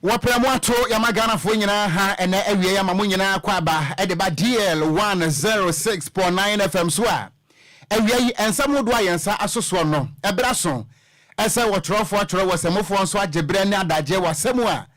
Wɔpɛ mo ato yɛma Ghanafoɔ nyinaa ha ɛnɛ awie yɛma mo nyinaa kɔ aba ɛde ba DL 106.9 FM so a awia yi nsɛm hodoɔ a yɛn nsa asosoɔ no ɛberɛ so ɛsɛ wɔtwerɛfoɔ atwerɛ wɔ sɛmofoɔ nso agye berɛ ne adagyeɛ wɔ asɛm a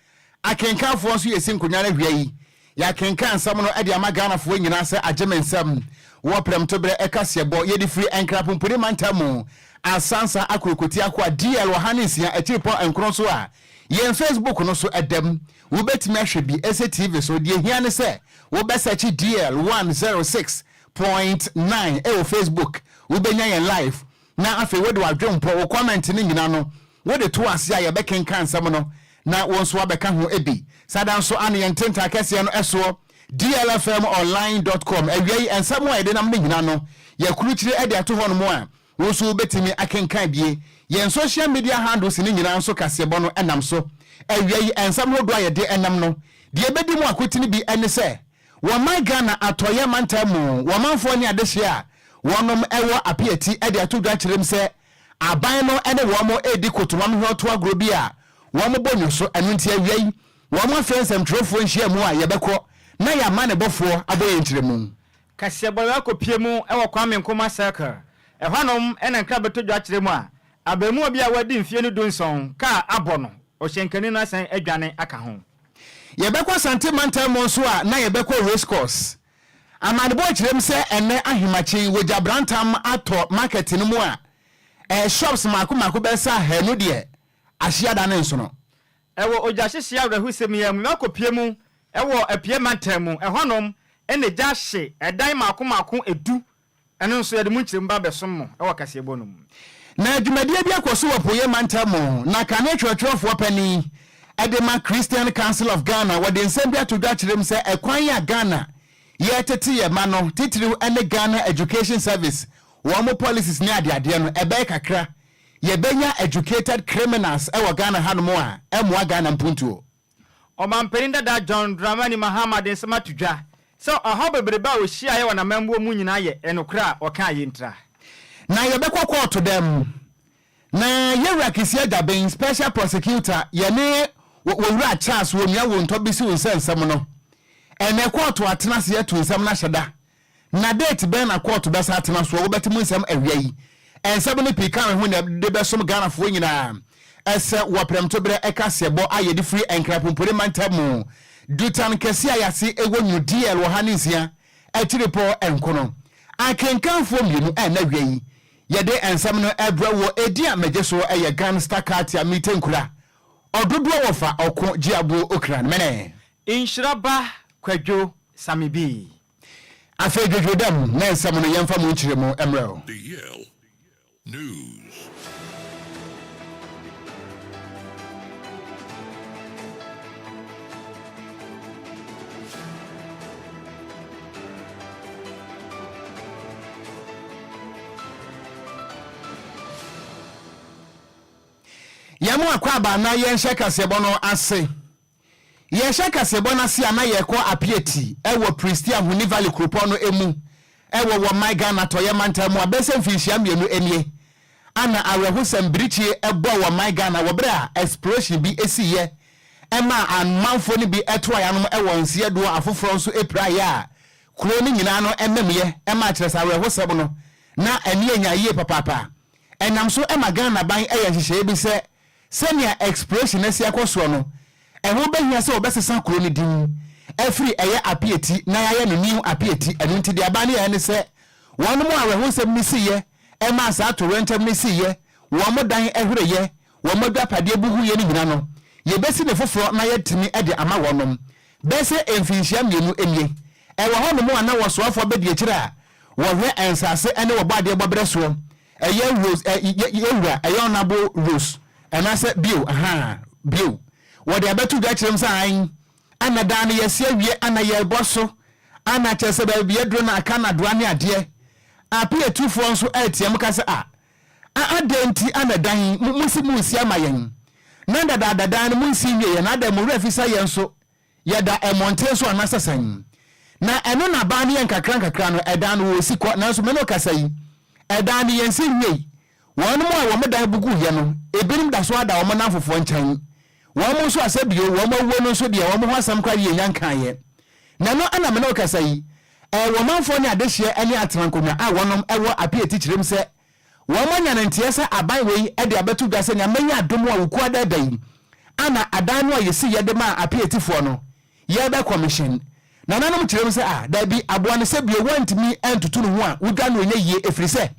akenkanfoɔ nso yɛsi nkonnwa no awia yi yɛakenkan nsɛm no de ama Ghanafoɔ nyinaa sɛ agye me nsɛm wɔ prɛmtoberɛ ɛkaseɛbɔ yɛde firi Nkrapomponi mantam mu Asansa Akurokoti Akoa DL 106 akyiripɔ nkron so a yɛn Facebook no so ɛdam wobɛtumi ahwɛ bi ɛsɛ TV so deɛ hia ne sɛ wobɛsɛkye DL 106.9 ɛwɔ Facebook wobɛnya yɛn live na afei wode wadwempɔ wo comment no nyina no wode to ase a yɛbɛkenka nsɛm no na wɔn nso abɛka ho ebi sada nso ane yɛn ntenta kɛseɛ no ɛsoɔ dlfmonline.com awia yi nsɛm a yɛde nam no nyina no yɛkurukyire de ato hɔ nom a wɔn nso wobɛtumi akenkan bie yɛn social media handles ne nyinaa nso kaseɛbɔ no ɛnam so awia yi nsɛm hodoɔ a yɛde ɛnam no deɛ ɛbɛdi mu akotene bi ɛne sɛ wɔman Ghana atɔyɛ mantam mu wɔmanfoɔ ne adehyeɛ a wɔnom ɛwɔ apiati ɛde ato dwa kyerɛm sɛ aban no ɛne wɔn ɛredi kotomam hwɛ ɔto agorɔ bi a wɔn bɔ nwo so ɛno nti awia yi wɔn afɛ nsɛmtwerɛfoɔ nhyia mu a yɛbɛkɔ na yɛama ne bɔfoɔ abɔ yɛn nkyerɛmu. Kaseɛbɔ akɔpie mu ɛwɔ Kwame Nkrumah Circle. Ɛhɔnom ɛna nkra bɛtɔ dwa kyerɛ mu a abɛɛmuwa bi a wadi mfeɛ no 17 kaa abɔ no ɔhyɛnkani no asan adwane aka ho. Yɛbɛkɔ Asante mantam mu nso a na yɛbɛkɔ race course. Amanebɔ kyerɛm sɛ ɛnɛ ahemakye wɔgya brantam atɔ market no mu a shops mako mako bɛsa ahanu deɛ ahyeada ne nsono. Ɛwɔ ogya hyehye awerɛhosɛm yi mu akɔpie mu ɛwɔ Apue mantam mu ɛhɔnom ɛna gya hye ɛdan mako mako 10 ɛno nso yɛde mu nkyerɛmu ba bɛsom mo ɛwɔ kaseɛbɔ no mu. Na dwumadie bi akɔ so wɔ Poye mantam mu na kane twerɛtwerɛfoɔ panin ɛde ma Christian Council of Ghana wɔde nsɛm bi ato dwa kyerɛ mu sɛ ɛkwan a Ghana yɛtete yɛ ma no titiriw ne Ghana Education Service wɔn mo policies ne adeadeɛ no ɛbɛyɛ kakra yɛbɛnya educated criminals ɛwɔ Ghana hanom a ɛmmoa Ghana mpuntuo. Ɔmampanin dada John Dramani Mahama de nsɛm ato dwa sɛ ɔhaw bebrebe a ɔhyiaeɛ wɔ n'amammuo mu nyinaa yɛ ɛnokorɛ a ɔkaa yɛ ntra. Na yɛbɛkɔ kɔɔto dɛm na yɛwura Kissi Agyabeng special prosecutor yɛne wɔwura Charles wɔnua wɔn ntɔ bi si wɔn nsɛnsɛm no ɛnɛ kɔɔto atena ase atu nsɛm no ahyɛ da na date bɛn na kɔɔto bɛsa atena soɔ wobɛte mu nsɛm awia yi nsɛm no pii ka ho na de bɛsom Ghanafoɔ nyinaa ɛsɛ wɔ prɛmtoberɛ ɛka seɛbɔ a yɛde firi Nkrapompone mantam mu dutan kɛse a yɛase ɛwɔ nwu DL 106 akyiripɔ nkono akenkanfoɔ mmienu ɛna awia yi yɛde nsɛm no ɛbrɛ wɔ edi a megye so ɛyɛ Gangster Katia mite nkura ɔdodoɔ wɔfa ɔko gye aboɔ okra no mene Nhyira ba Kwadwo Sami bi. Afei dwodwo dɛm na nsɛm no yɛmfa mu nkyerɛ mu mmerɛ o. DL News. Yɛn mu akɔ aba na yɛnhyɛ kaseɛbɔ no ase. Yɛhyɛ kaseɛbɔ no ase a na yɛkɔ Apiati ɛwɔ Prestea Huni Valley kuropɔn no emu ɛwɔ wɔ man Ghana tɔyɛ mantam mu a bɛsɛ mfinhyia mmienu nie ana awerɛhosɛm birikyie ɛbɔ wɔ man Ghana wɔ berɛ a explosion bi esiiɛ ɛma amanfoɔ no bi ɛto ayanom ɛwɔ nseɛ doɔ afoforɔ nso epiraeɛ a kuro no nyinaa no ɛmɛmyɛ ɛma akyerɛ sɛ awerɛhosɛm no na ɛne anya yie papaapa. Ɛnam so ɛma Ghana ban ɛyɛ nhyehyɛeɛ bi sɛ sɛnea explosion asi akɔ soɔ no ɛho bɛhia sɛ wɔbɛsesa kuro no din afiri ɛyɛ Apiati na yɛayɛ no New Apiati. Ɛno nti deɛ aban no yɛɛ ne sɛ wɔn mo awerɛhosɛm no siiɛ ɛmaa saa towerɛnkyɛm no siiɛ wɔn mo dan ɛhwereyɛ wɔn mo adwapadeɛ buhuyɛ no nyina no yɛbɛsi ne foforɔ na yɛtumi de ama wɔnom bɛyɛ sɛ mfinhyia mmienu nie ɛwɔ hɔ nom a na wɔsoafoɔ bɛdi akyire a wɔhwɛ nsase ne wɔbɔ adeɛ bɔberɛ soɔ ɛyɛ Rose yɛwura ɛyɛ Honorable Rose ɛnaasɛ bio aha bio wɔde abɛto dwa kyerɛ m sɛ an ana daa no yɛsi awie ana yɛrebɔ so ana kyerɛ sɛ baabi aduro no aka nadoa ne adeɛ apiatufoɔ nso ɛreteɛ mu ka sɛ a adɛn nti ana dan mo si mo nsi ama yɛn na dadaada dan no mo nsi wie yɛn adɛn mo werɛ fi sɛ yɛn nso yɛda mmɔnten so anaasɛ sɛn na ɛno na baa no yɛ nkakra nkakra no ɛdan no wɔsi kɔ nanso me no kasa yi ɛdan no yɛn si wie wɔn mu a wɔn dan bugu yɛ no ebinom da so ada wɔn nan fofoɔ nkyɛn. Wɔn nso a sɛ bio wɔn awuo no nso deɛ wɔn ho asɛm koraa deɛ yɛnnya nkaeɛ. Na ɛno na me ne wo kasa yi, ɛyɛ wɔn manfoɔ ne adehyeɛ ne atenankonnwa a wɔnom wɔ Apiati kyerɛm sɛ wɔn anya no nteɛ sɛ aban wei de abɛto dwa sɛ Nyame yɛ adom a Wukuada da yi ana adan no a yɛsiiɛ de maa Apiatifoɔ no yɛrebɛ commission. Nananom kyerɛm sɛ ah daabi aboa no sɛ bio woantumi antutu ne ho a wodwa no ɛnyɛ yie ɛfiri sɛ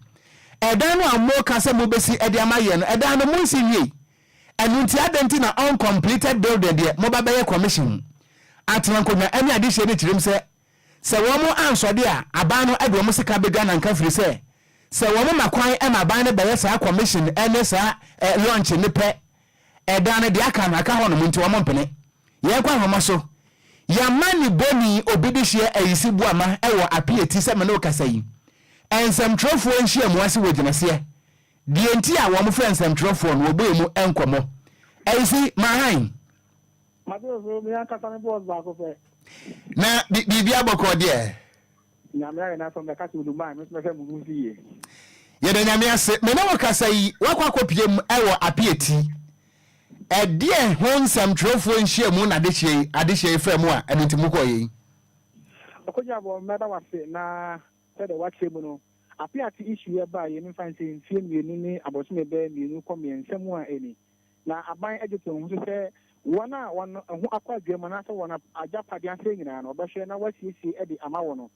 ɛdan no a moka sɛ mobɛsi de ama yɛn no ɛdan no monsi nwiei. Ɛno nti adɛn nti na uncompleted building deɛ moba bɛyɛ commission? Atena nkonnwa ne adehyeɛ no kyerɛm sɛ, sɛ wɔn ansɔ de a, aban no de wɔn sika bɛdwa nanka firi sɛ, sɛ wɔn ma kwan ma aban no bɛyɛ saa commission ne saa launch no pɛ, ɛdan no deɛ aka no aka hɔ nom nti wɔn mpene. Yɛnkɔ ahoma so. Yɛama ne bɔni obi dehyeɛ ayisi boama wɔ apieti sɛ me ne wo kasa yi. Nsɛmtwerɛfoɔ nhyiamu ase wɔ gyinaseɛ. Deɛ nti a wɔfrɛ nsɛmtwerɛfoɔ no, wɔbɔɔ mu nkɔmmɔ. Ɛnsi, Mahan. Mate wo so, me ankasa me boss baako pɛ. Na biribi abɔkɔ deɛ? Nyame ayɛ n'asɛm bɛka sɛ Olumai, me nso mɛhwɛ mo ho so yie. Yɛda Nyame ase. Me ne wo kasa yi, woakɔ akɔpie mu wɔ Apiati. Ɛdeɛn ho nsɛmtwerɛfoɔ nhyiamu na adehyeɛ yi adehyeɛ yi frɛ mo a ɛno nti mokɔeɛ yi? Ɔkɔgyeaboɔ, mɛda wo ase na sɛdeɛ woakyerɛ mu no, Apeate issue yi ɛbaa yɛ memfa nsɛ mfie mmienu ne abosome bɛyɛ mmienu kɔ mmiɛnsa mu a ɛni. Na aban agye to ho so sɛ wɔn a wɔn ho akɔ adwam anaasɛ wɔn agyapadeɛ asɛe nyinaa no wɔbɛhwɛ na wɔasiesie de ama wɔn.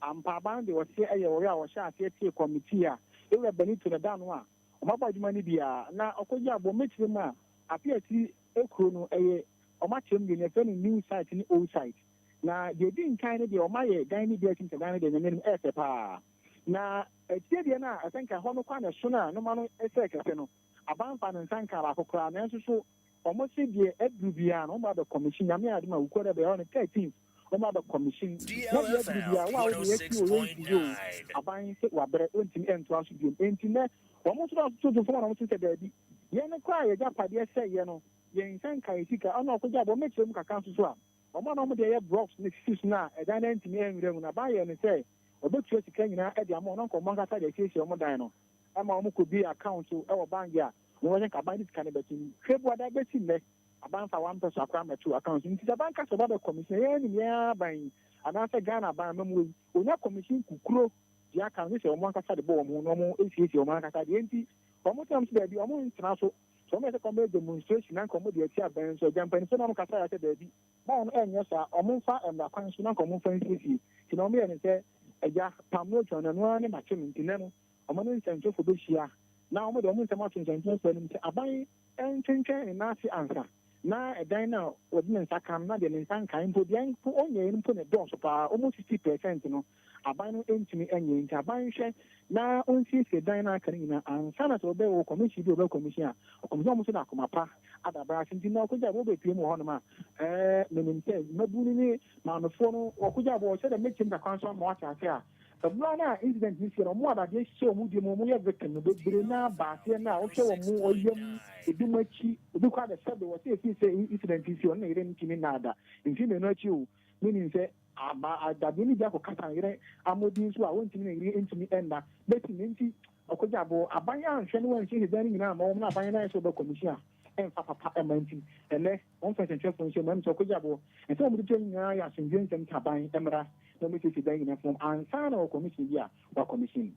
Ampa aban no deɛ wɔseɛ ɛyɛ wɔyɛ a wɔhyɛ aseɛ tee kɔmitii a Yɛwura Benito na ɛda ano a wɔabɔ adwuma no bi a na ɔkɔgye abɔ mɛkyerɛ mu a Apeate kuro no ɛyɛ wɔn akyerɛ mu mmienu yɛfrɛ no new site ne old site. Na deɛ ɛdi nkan no deɛ wɔayɛ dan no bi akyi sɛ dan no deɛ Nyame anim ɛyɛ fɛ paa. Na akyire deɛ no a ɛsɛ nka ɛhɔ no kwan na ɛso no a noma no sɛɛ kɛse no, aban mfaa ne nsa nkaa baako koraa. Nanso so wɔn se deɛ aduru biara no wɔn ba bɛ commission, Nyame adom a Wukuo da bɛyɛ hɔ no 13th wɔn ba bɛ commission. Na deɛ aduru biara wo a wode yɛasi o yɛnsi o, aban se wabrɛ ɔntumi ntoa so biom. Enti nnɛ wɔn nso na wɔtoto fam na wɔn se sɛ daabi, yɛn koraa a yɛagyapadeɛ sɛeɛ no yɛn nsa nkaa yɛn sika. Ɔno ɔkɔgya bɔ mɛkyerɛ mu kakra nso so a, Wɔn a na wɔn deɛ yɛ blocks na esisi so no a ɛdan no antumi anwura mu no, aban yɛɛ no sɛ wɔbɛtua sika nyinaa de ama wɔn na anka wɔn ankasa de asiesie wɔn dan no. Ɛma wɔkɔbuee account wɔ bank a wɔbɛhwɛ anka aban de sika no bɛto mu. Hwɛ buada bɛsi nnɛ, aban mfa one pɛso koraa mmɛtoo account mu. Nti sɛ aban ka sɛ ɔba bɛ commission a, yɛn ara nim yɛn ara aban yi anaasɛ Ghana aban amammuo yi, wɔnya commission kukuro deɛ aka no gye sɛ wɔn ankasa de bɔ wɔn ho na wɔsiesie wɔn ankasa deɛ. Nti wɔtena mu sɛ daabi, wɔntena so. Sɛ wɔyɛ sɛ wɔbɛyɛ demonstration na anka wɔde atia abɛn nso, agya mpanyinfoɔ no a wɔkasa yɛ sɛ daabi, ma wɔn ɛnyɛ saa, wɔmfa mmara kwan so na anka wɔmfa nsiesie. Nti na wɔyɛ no sɛ agya pam no otwa no, ɛno ara ne makye no. Nti nnɛ no, wɔne nsɛntwerɛfoɔ bɛhyia na wɔde wɔn nsɛm ato nsɛntwerɛfoɔ anim sɛ aban ntwentwɛn ne nan ase ansa na ɛdan no a wɔde ne nsa ka no na deɛ ne nsa nkae mpo, deɛ mpo ɔnyɛeɛ no mpo na ɛdɔɔso paa, almost 60% no Aban no ntumi nyɛ nti aban nhwɛ na onsiesie dan no a aka no nyinaa ansa na sɛ wɔbɛyɛ wɔ commission bi a wɔbɛ commission a ɔkɔmisa wɔn nso de akoma pa ada aban ase nti na ɔkɔgya bɔ bɛpue mu wɔ hɔnom a ɛɛ menim sɛ mmabunu ne maamefoɔ no wɔkɔgya bɔ sɛ dɛ mɛkyɛm kakra nso ama wɔate ase a ɛberɛ no a incident no sie no wɔn adadeɛ hyehyɛ wɔn deɛ mu wɔn yɛ victim no bebree no aba aseɛ no a wohwɛ wɔn ɔyam ebi mu akyi obi kɔ adɛ sɛbe wɔ sɛ ɛfiri sɛ incident si ɔno ne yere ntumi nnaada mfie mmienu akyi o menim sɛ Ama dadeɛ no bi akɔkata ne yere amodin so a ɔntumi ne yere ntumi nna. Bɛsi nnɛ nti, ɔkɔgya bo. Aban anhwɛ ne wansiesie dan no nyinaa amma wɔn na aban no ayɛ sɛ ɔbɛ kɔmihyin a ɛmfa papa mma nti, ɛnnɛ wɔmfa nsɛntwerɛfoɔ nhyɛ mu. Ɛm sɛ ɔkɔgya bo. Nsɛm a wɔde to nyinaa yɛ asomdwoeɛ nsɛm nti aban mmra na wɔmmɛsiesie dan nyinaa fam ansa na wɔ kɔmihyin bi a wɔakɔmihyin.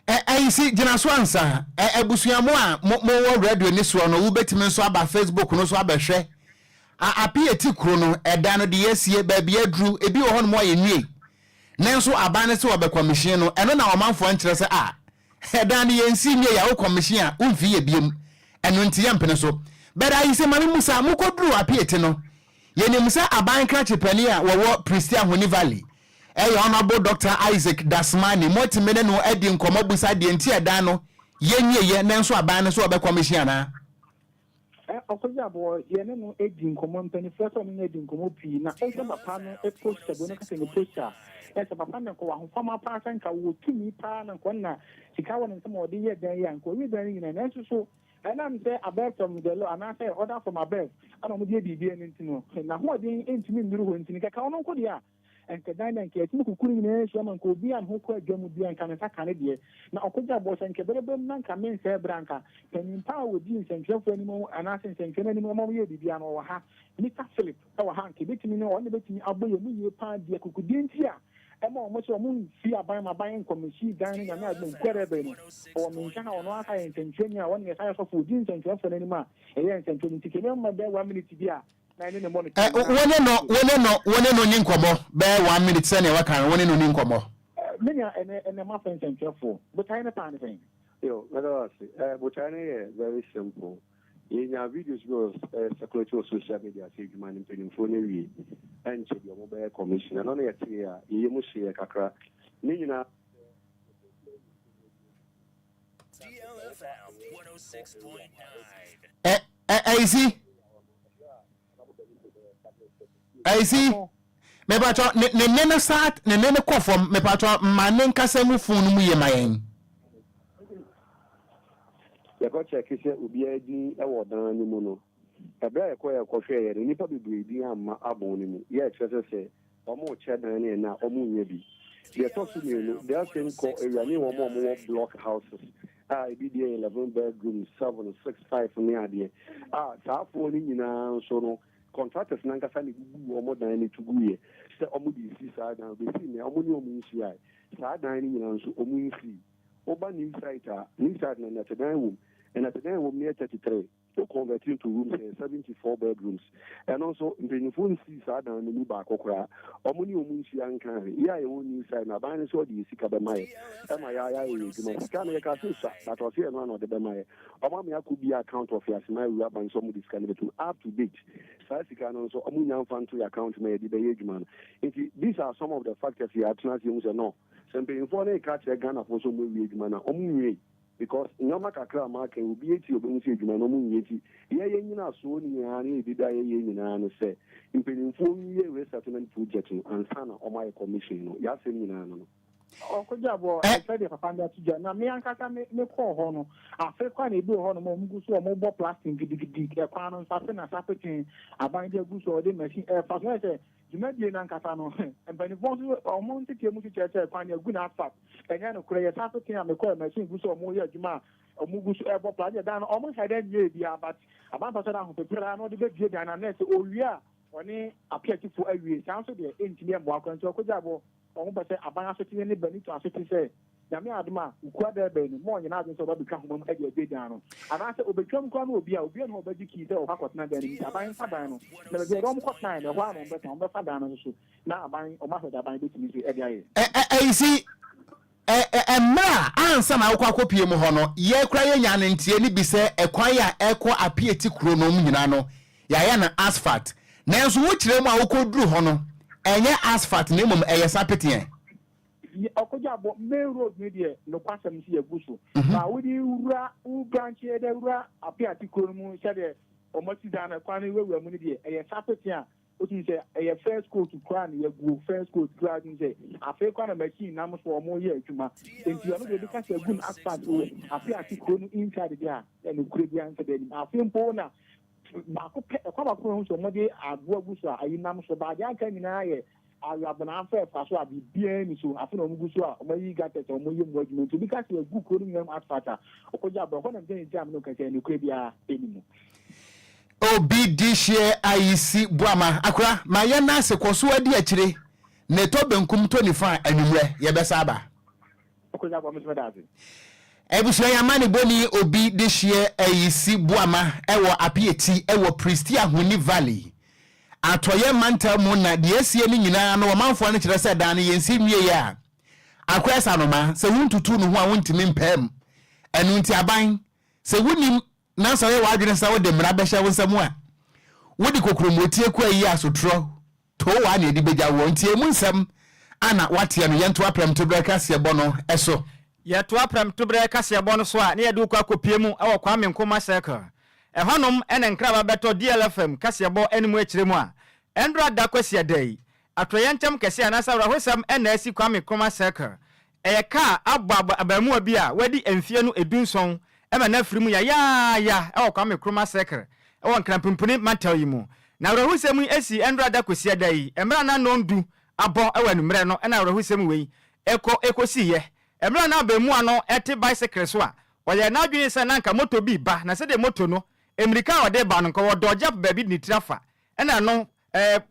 Ɛ Ayisi, gyina so ansa. Ɛ Abusua mo a mo mowɔ radio no soɔ no, wobɛtumi nso aba Facebook no so abɛhwɛ A Apieti kuro no, ɛda no de yɛasie, baabi aduru, ebi wɔ hɔnom a yɛnwiei. Nanso aban no se wɔbɛkɔmihyin no, ɛno na ɔmanfoɔ nkyerɛ sɛ a ɛdan no yɛnsii nwiei a wokɔmihyin a womfii yɛ biom. Ɛno nti yɛmpene so. But Ayise, ma memmusa, mokɔduruu Apieti no, yɛnim sɛ aban krakye panin a wɔwɔ Prestea Huni Valley, ɛyɛ Honourable Doctor Isaac Dasmani, moatumi ne no adi nkɔmmɔ abusa deɛ nti a ɛdan no yɛnwieɛ nanso aban no se wɔbɛkɔmihyin anaa? Ɛ Ɔkɔgyaboɔ, yɛne no adi nkɔmmɔ, mpanimfoɔ sɛ ɔne no adi nkɔmmɔ pii, na wohwɛ papa no posture, deɛ ɔno ka sɛ ne posture a, ɛ sɛ papa no nka ɔwɔ ahofama paa sɛ nka ɔwɔ tumi paa na nka ɔna sika wɔ ne nsam a ɔde yɛ dan yi a, nka ɔwie dan no nyinaa. Nanso so ɛnam sɛ above from the law anaasɛ order from above ɛna wɔde yɛ biribi ɛno nti no, n'ahoɔden ntumi nnuru hɔ nti no, kɛkɛ ɔno nko deɛ a, Nka dan no nka yɛtumi kuku ne nyinaa hyia ma nka obiara ne ho kɔ adwa mu biara nka ne nsa ka ne deɛ. Na ɔkɔgya bɔɔ sɛ nka ɛbɛba mu na nka mensɛe berɛ a nka panin pa a ɔdii nsɛntwerɛfoɔ anim anaasɛ nsɛntwerɛ no anim ma wɔyɛɛ biribiara no ɔwɔ ha. Mister Philip wɔ ha nka ɛbɛtumi ne ɔno na ɛbɛtumi abɔ yɛn mu yie paa deɛ akokodeɛ nti a ɛma wɔn sɛ wɔn mfiri aban mu aban nkɔmɛsi dan no Nyame adom nkuarɛ bɛn no ɔwɔ me nkyɛn ha ɔno ankasa yɛ nsɛntwerɛni a ɔne yɛsan yɛ sɔfo ɔdi nsɛntwerɛfoɔ no anim a ɛyɛ nsɛntwerɛ no nti kɛmɛ mma bɛyɛ one minute bi a na ɛne ne mmɔ no Ɛ, kyɛw wo na ne no, wo ne no, wo ne no ni nkɔmmɔ bɛyɛ one minute sɛnea waka no, wo ne no ni nkɔmmɔ. Ɛ, me nua, ɛnɛ, ɛnɛ moafrɛ nsɛntwerɛfoɔ. Botaeɛ no paa ne sɛn? Yo, mɛda wo ase. Eh, botaeɛ no yɛ very simple. Yɛnyaa videos bi wɔ eh, circulate wɔ social media sɛ adwuma no mpanimfoɔ no awie. Ɛnkyɛ bi wɔbɛyɛ commission. Ɛno no yɛtee a, yɛyɛ mu hyeeɛ kakra. Ne nyinaa Ɛ, ɛ, ɛyisi. Ɛyisi. Mepatɔ, ne, ne nne no saa, ne nne no kɔ fam. Mepatɔ, ma ne nkasa ngu fon no mu yie ma yɛn. Yɛkɔ kyɛke sɛ obiara din wɔ ɔdan no mu no, ɛberɛ a yɛkɔeɛ kɔhwɛeɛ no, nnipa bebree din amma abon no mu. Yɛ ɛkyerɛ sɛ sɛ wɔrekyɛ dan no ɛnnɛ a, wɔnnya bi. Deɛ ɛtɔ so mmienu, that same kɔ area ne wɔn a wɔwɔ block houses a ebi deɛ yɛ 11 bedrooms, 7, 6, 5 ne adeɛ a saa afoɔ no nyinaa nso no, contractors no ankasa na ɛbubuu wɔn dan no to guiɛ sɛ wɔde resi saa dan no. Bɛsi nnɛ, wɔn ne wɔn nhyiae. Saa dan no nyinaa nso, wɔn nsii. Woba new site a, new site no nnɛtedan wɔ mu. Nnɛtedan a ɛwɔ mu no yɛ 33. Wo convert into rooms ɛyɛ 74 bedrooms. Ɛno nso, mpanyinfoɔ nsii saa dan no mu baako koraa. Wɔn ne wɔn nhyia nkaa he. Yɛ a yɛwɔ new site no, aban no sɛ ɔde yɛ sika bɛma yɛ ɛma yɛ ayɛ yɛ adwuma. Sika no yɛkaa sɛ sua, but ɔse ɛno ara na ɔde bɛma yɛ. Wɔn ama yɛakɔ bie account wɔ Fiasema Awura Bank sɛ wɔde sika no bɛtom. Up to date, saa sika no nso wɔn nnya mfa nto yɛ account ma yɛde bɛyɛ adwuma no. Nti these are some of the factors yɛatena ase ahu sɛ no, Sɛ mpanyinfoɔ no reka akyerɛ Ghanafoɔ sɛ ɔmo awie adwuma no a, ɔmo nwiei because nnoɔma kakra a maka yi obi atie ɔbɛhu sɛ adwuma no ɔmo nwie nti yɛ yɛ nyinasoɔ nyinaa ne yɛ dede a yɛyɛ nyinaa ne sɛ mpanyinfoɔ nwie resettlement project no ansa na ɔmo ayɛ commission no yɛ asɛm nyinaa no no. Ɔkɔgya bɔ Ɛ, sɛdeɛ papa no de ato dwa na me ankasa me me kɔɔ hɔ no afe koraa na ebi wɔ hɔ nom a wɔn gu so a wɔn bɔ plastic gidigidi ɛkwan no nso afe na sapeten aban de agu so a wɔde machine ɛfa so ayɛ sɛ Dwumadie no ankasa no, mpanimfoɔ nso wɔn nteteɛ mu nso kyerɛ sɛ kwan no agu no asphalt. Ɛnyɛ nokorɛ, yɛ san so tee a mekɔɛ machine gu so a wɔreyɛ adwuma a wɔn gu so ɛrebɔ pla deɛ dan no wɔn nhyɛ da nwiee biara but aban pɛ sɛ ɔde ahopepere ara na ɔde bɛbue dan no ano na ɛsɛ ɔwie a ɔne apiatifoɔ awie saa nso deɛ ɛntumi ɛmmoa koraa nti ɔkɔgya bɔ wɔn pɛ sɛ aban asoteyɛ ne Benito asote sɛ Nyame adom a, Ukua Durban no, ma ɔnyɛ n'adwene sɛ ɔba betwa nhoma mu de abue dan no. Anaasɛ obetwam koraa na obi a, obiara nni hɔ a ɔbɛgye kii sɛ ɔrekɔ akɔtena dan no mu nti aban mfa dan no. Na baabi a ɔde wɔn kɔtenae no, ɛhɔ ara na wɔbɛtena, wɔbɛfa dan no nso so, na aban, wɔn ahwɛ de aban betumi nso de ayɛ. Ɛ, ɛ, ɛ, you see, ɛ, ɛ, ɛ, mmerɛ a ansa na wokɔ akɔpue mu hɔ no, yɛ koraa yɛnyaa no nteɛ no bi sɛ ɛkwan a ɛkɔ Apiati kuro no mu nyinaa no, yɛayɛ no asphalt. Nanso wokyerɛ mu a wokɔduru hɔ no, ɛnyɛ asphalt na mmom ɛyɛ sapeteɛ. Yɛ ɔkɔgya bɔ main road no deɛ nokwasɛm sɛ yɛgu so ba wode wura wo branch yɛ dɛ wura apeate kuro no mu sɛdeɛ wɔn asi dan no kwan no wurawura mu no deɛ ɛyɛ sapete a wotumi sɛ ɛyɛ first coat koraa na yɛguo first coat koraa wotumi sɛ afei koraa na machine nam so wɔn yɛ adwuma nti ɛno deɛ obi ka sɛ agu no asphalt wɔ apeate kuro no inside deɛ a ɛnokorɛ biara nsɛ dɛ anim afei mpo na baako pɛ ɛkwan baako pɛ ho sɛ wɔde aboa gu so a ayi nam so ba adeɛ anka nyinaa yɛ Aweabena afɛɛfa so a biribiara nni so, afei na wɔgu so a wɔayi gutters a wɔyɛ mu adwuma nti obi ka sɛ yɛagu kuro no nyinaa mu asphalt a, ɔkɔgye abrɛ. Ɛhɔ na megyina gyina me ne wo kasa yi, nokorɛ biara nni mu. Obi dehyeɛ ayisi boama akora ma yɛ nase kɔ so adi akyire na ɛtɔ benkum tɔ nifa a anwummerɛ yɛbɛsa aba. Ɔkɔgye aboa me nso mɛda ase. Abusua yi amanebɔni Obi dehyeɛ ayisi boama wɔ Apieti wɔ Prestea Huni Valley Atɔeɛ mantam mu na deɛ asie no nyinaa no ɔmanfoɔ no kyerɛ sɛ dan no yɛnsi nwieɛ a akɔ ɛsa anomaa sɛ wontutu no ho a wontumi mpaa mu ɛno nti aban sɛ wonim na sɛ woyɛ w'adwene sɛ wode mmara bɛhyɛ wo nsam a wode kokuromoti akua yi asotorɔ towaa na ɛde bɛgya woɔ nti ɛmu nsɛm ana woateɛ no yɛntoa prɛmtoberɛ kaseɛbɔ no so. Yɛtoa prɛmtoberɛ kaseɛbɔ no so a na yɛde wo kɔ akɔpue mu wɔ Kwame Nkrumah Circle. Ɛhɔnom na nkraba bɛtɔ DLFM kaseɛbɔ no mu akyire mu a, ɛndora da Kwasiada yi, atoyɛnkyɛm kɛseɛ anaasɛ awerɛhosɛm na asi Kwame Nkrumah Circle. Ɛyɛ kaa abɔ abɔ abaamua bi a wadi mfeɛ no edunson ma no afiri mu yayaaya wɔ Kwame Nkrumah Circle wɔ Nkran Pumpuni mantam yi mu. Na awerɛhosɛm yi sii ɛndora da Kwasiada yi mmerɛ a na nnɔndu. abɔ wɔ anwummerɛ no na awerɛhosɛm wei kɔ kɔsiiɛ. Mmerɛ a na abaamua no te bicycle so a, ɔyɛɛ n'adwene sɛ na anka moto bi reba, na sɛdeɛ moto no mmirika a ɔde reba no, nka ɔdɔɔgye apa baabi de ne tiri afa, ɛna ɛno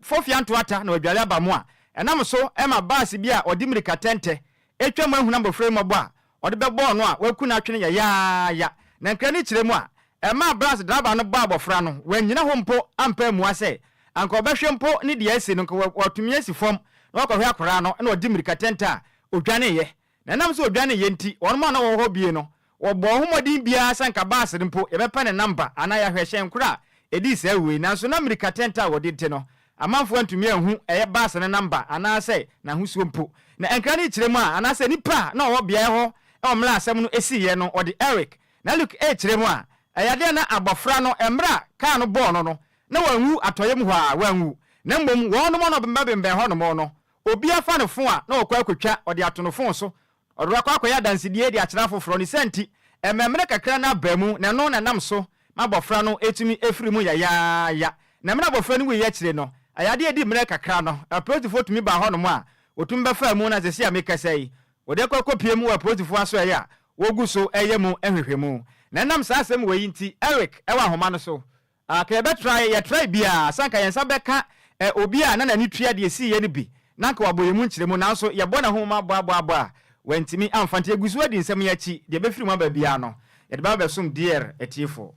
Fofia ntoata na wadware aba mu a, ɛnam so ma baase bi a ɔde mmirika tɛntɛ atwa mu ahunu abofra yi mmɔbɔ a ɔde bɛbɔɔ no a waku no atwene yayaaya. Na nkra no kyerɛ mu a, ɛmaa bras draba no bɔɔ abofra no, wannyina hɔ mpo ampa ammua sɛ anka ɔbɛhwɛ mpo ne deɛ asi no, nka watumi asi fam na wakɔhwɛ akwadaa no, ɛna ɔde mmirika tɛntɛ a odwaneeɛ. Na ɛnam sɛ ɔdwaneeɛ nti, wɔnom a na wɔwɔ hɔ bie no, wɔbɔɔ ho mmɔden biara sɛ anka baase no mpo yɛbɛpɛ ne namba anaa yɛahwɛ hyɛn korɔ a ɛdii saa wuo yi. Nanso na mmirika tɛntɛ a wɔde nti no, amanfoɔ antumi anhu ɛyɛ baase no namba anaasɛ n'ahosuo mpo. Na nkra no rekyerɛ mu a, anaasɛ nipa a na ɔwɔ beaeɛ hɔ wɔ mmerɛ a asɛm no siiɛ no, wɔde Eric. Na Luke rekyerɛ mu a, ɛyɛ adeɛ a na abɔfra no, mmerɛ a kaa no bɔɔ no no, na wanwu atɔeɛ mu hɔ ara, wanwu. Na mmom wɔnom a na wɔbɛnbɛn hɔnom no, Obi afa no fon a na ɔkɔ akotwa, ɔde ato no fon so, ɔde akɔ akɔyɛ adansedie de akyerɛ afoforɔ. Ne saa nti, ɛma mmerɛ kakra no aba mu, na ɛno na ɛnam so ma abɔfra no tumi firi mu yayaaya. Na mmerɛ abɔfra no wuiɛ akyire no, ayadeɛ a ɛdi mmerɛ kakra no, apolisifoɔ tumi baa hɔnom a wɔtumi bɛfaa mu na seesei a mekasa yi, wɔde akɔ akɔpue mu wɔ apolisifoɔ asoɛeɛ a wɔgu so reyɛ mu nhwehwɛmu. Na ɛnam saa asɛm wei nti, Eric wɔ ahoma no so. Anka yɛbɛtrae, yɛtrae biara sɛ anka yɛn nsa bɛka ɛ, obi a na n'ani tua deɛ esiiɛ no bi, na anka wabɔ yɛn mu nkyerɛmu, nanso yɛbɔ n'ahoma bɔ abɔ abɔ a, wantumi amfa. Nti yɛgu so adi nsɛm yi akyi, deɛ ɛbɛfiri mu aba biara no, yɛde bɛba abɛsom dear atiefoɔ.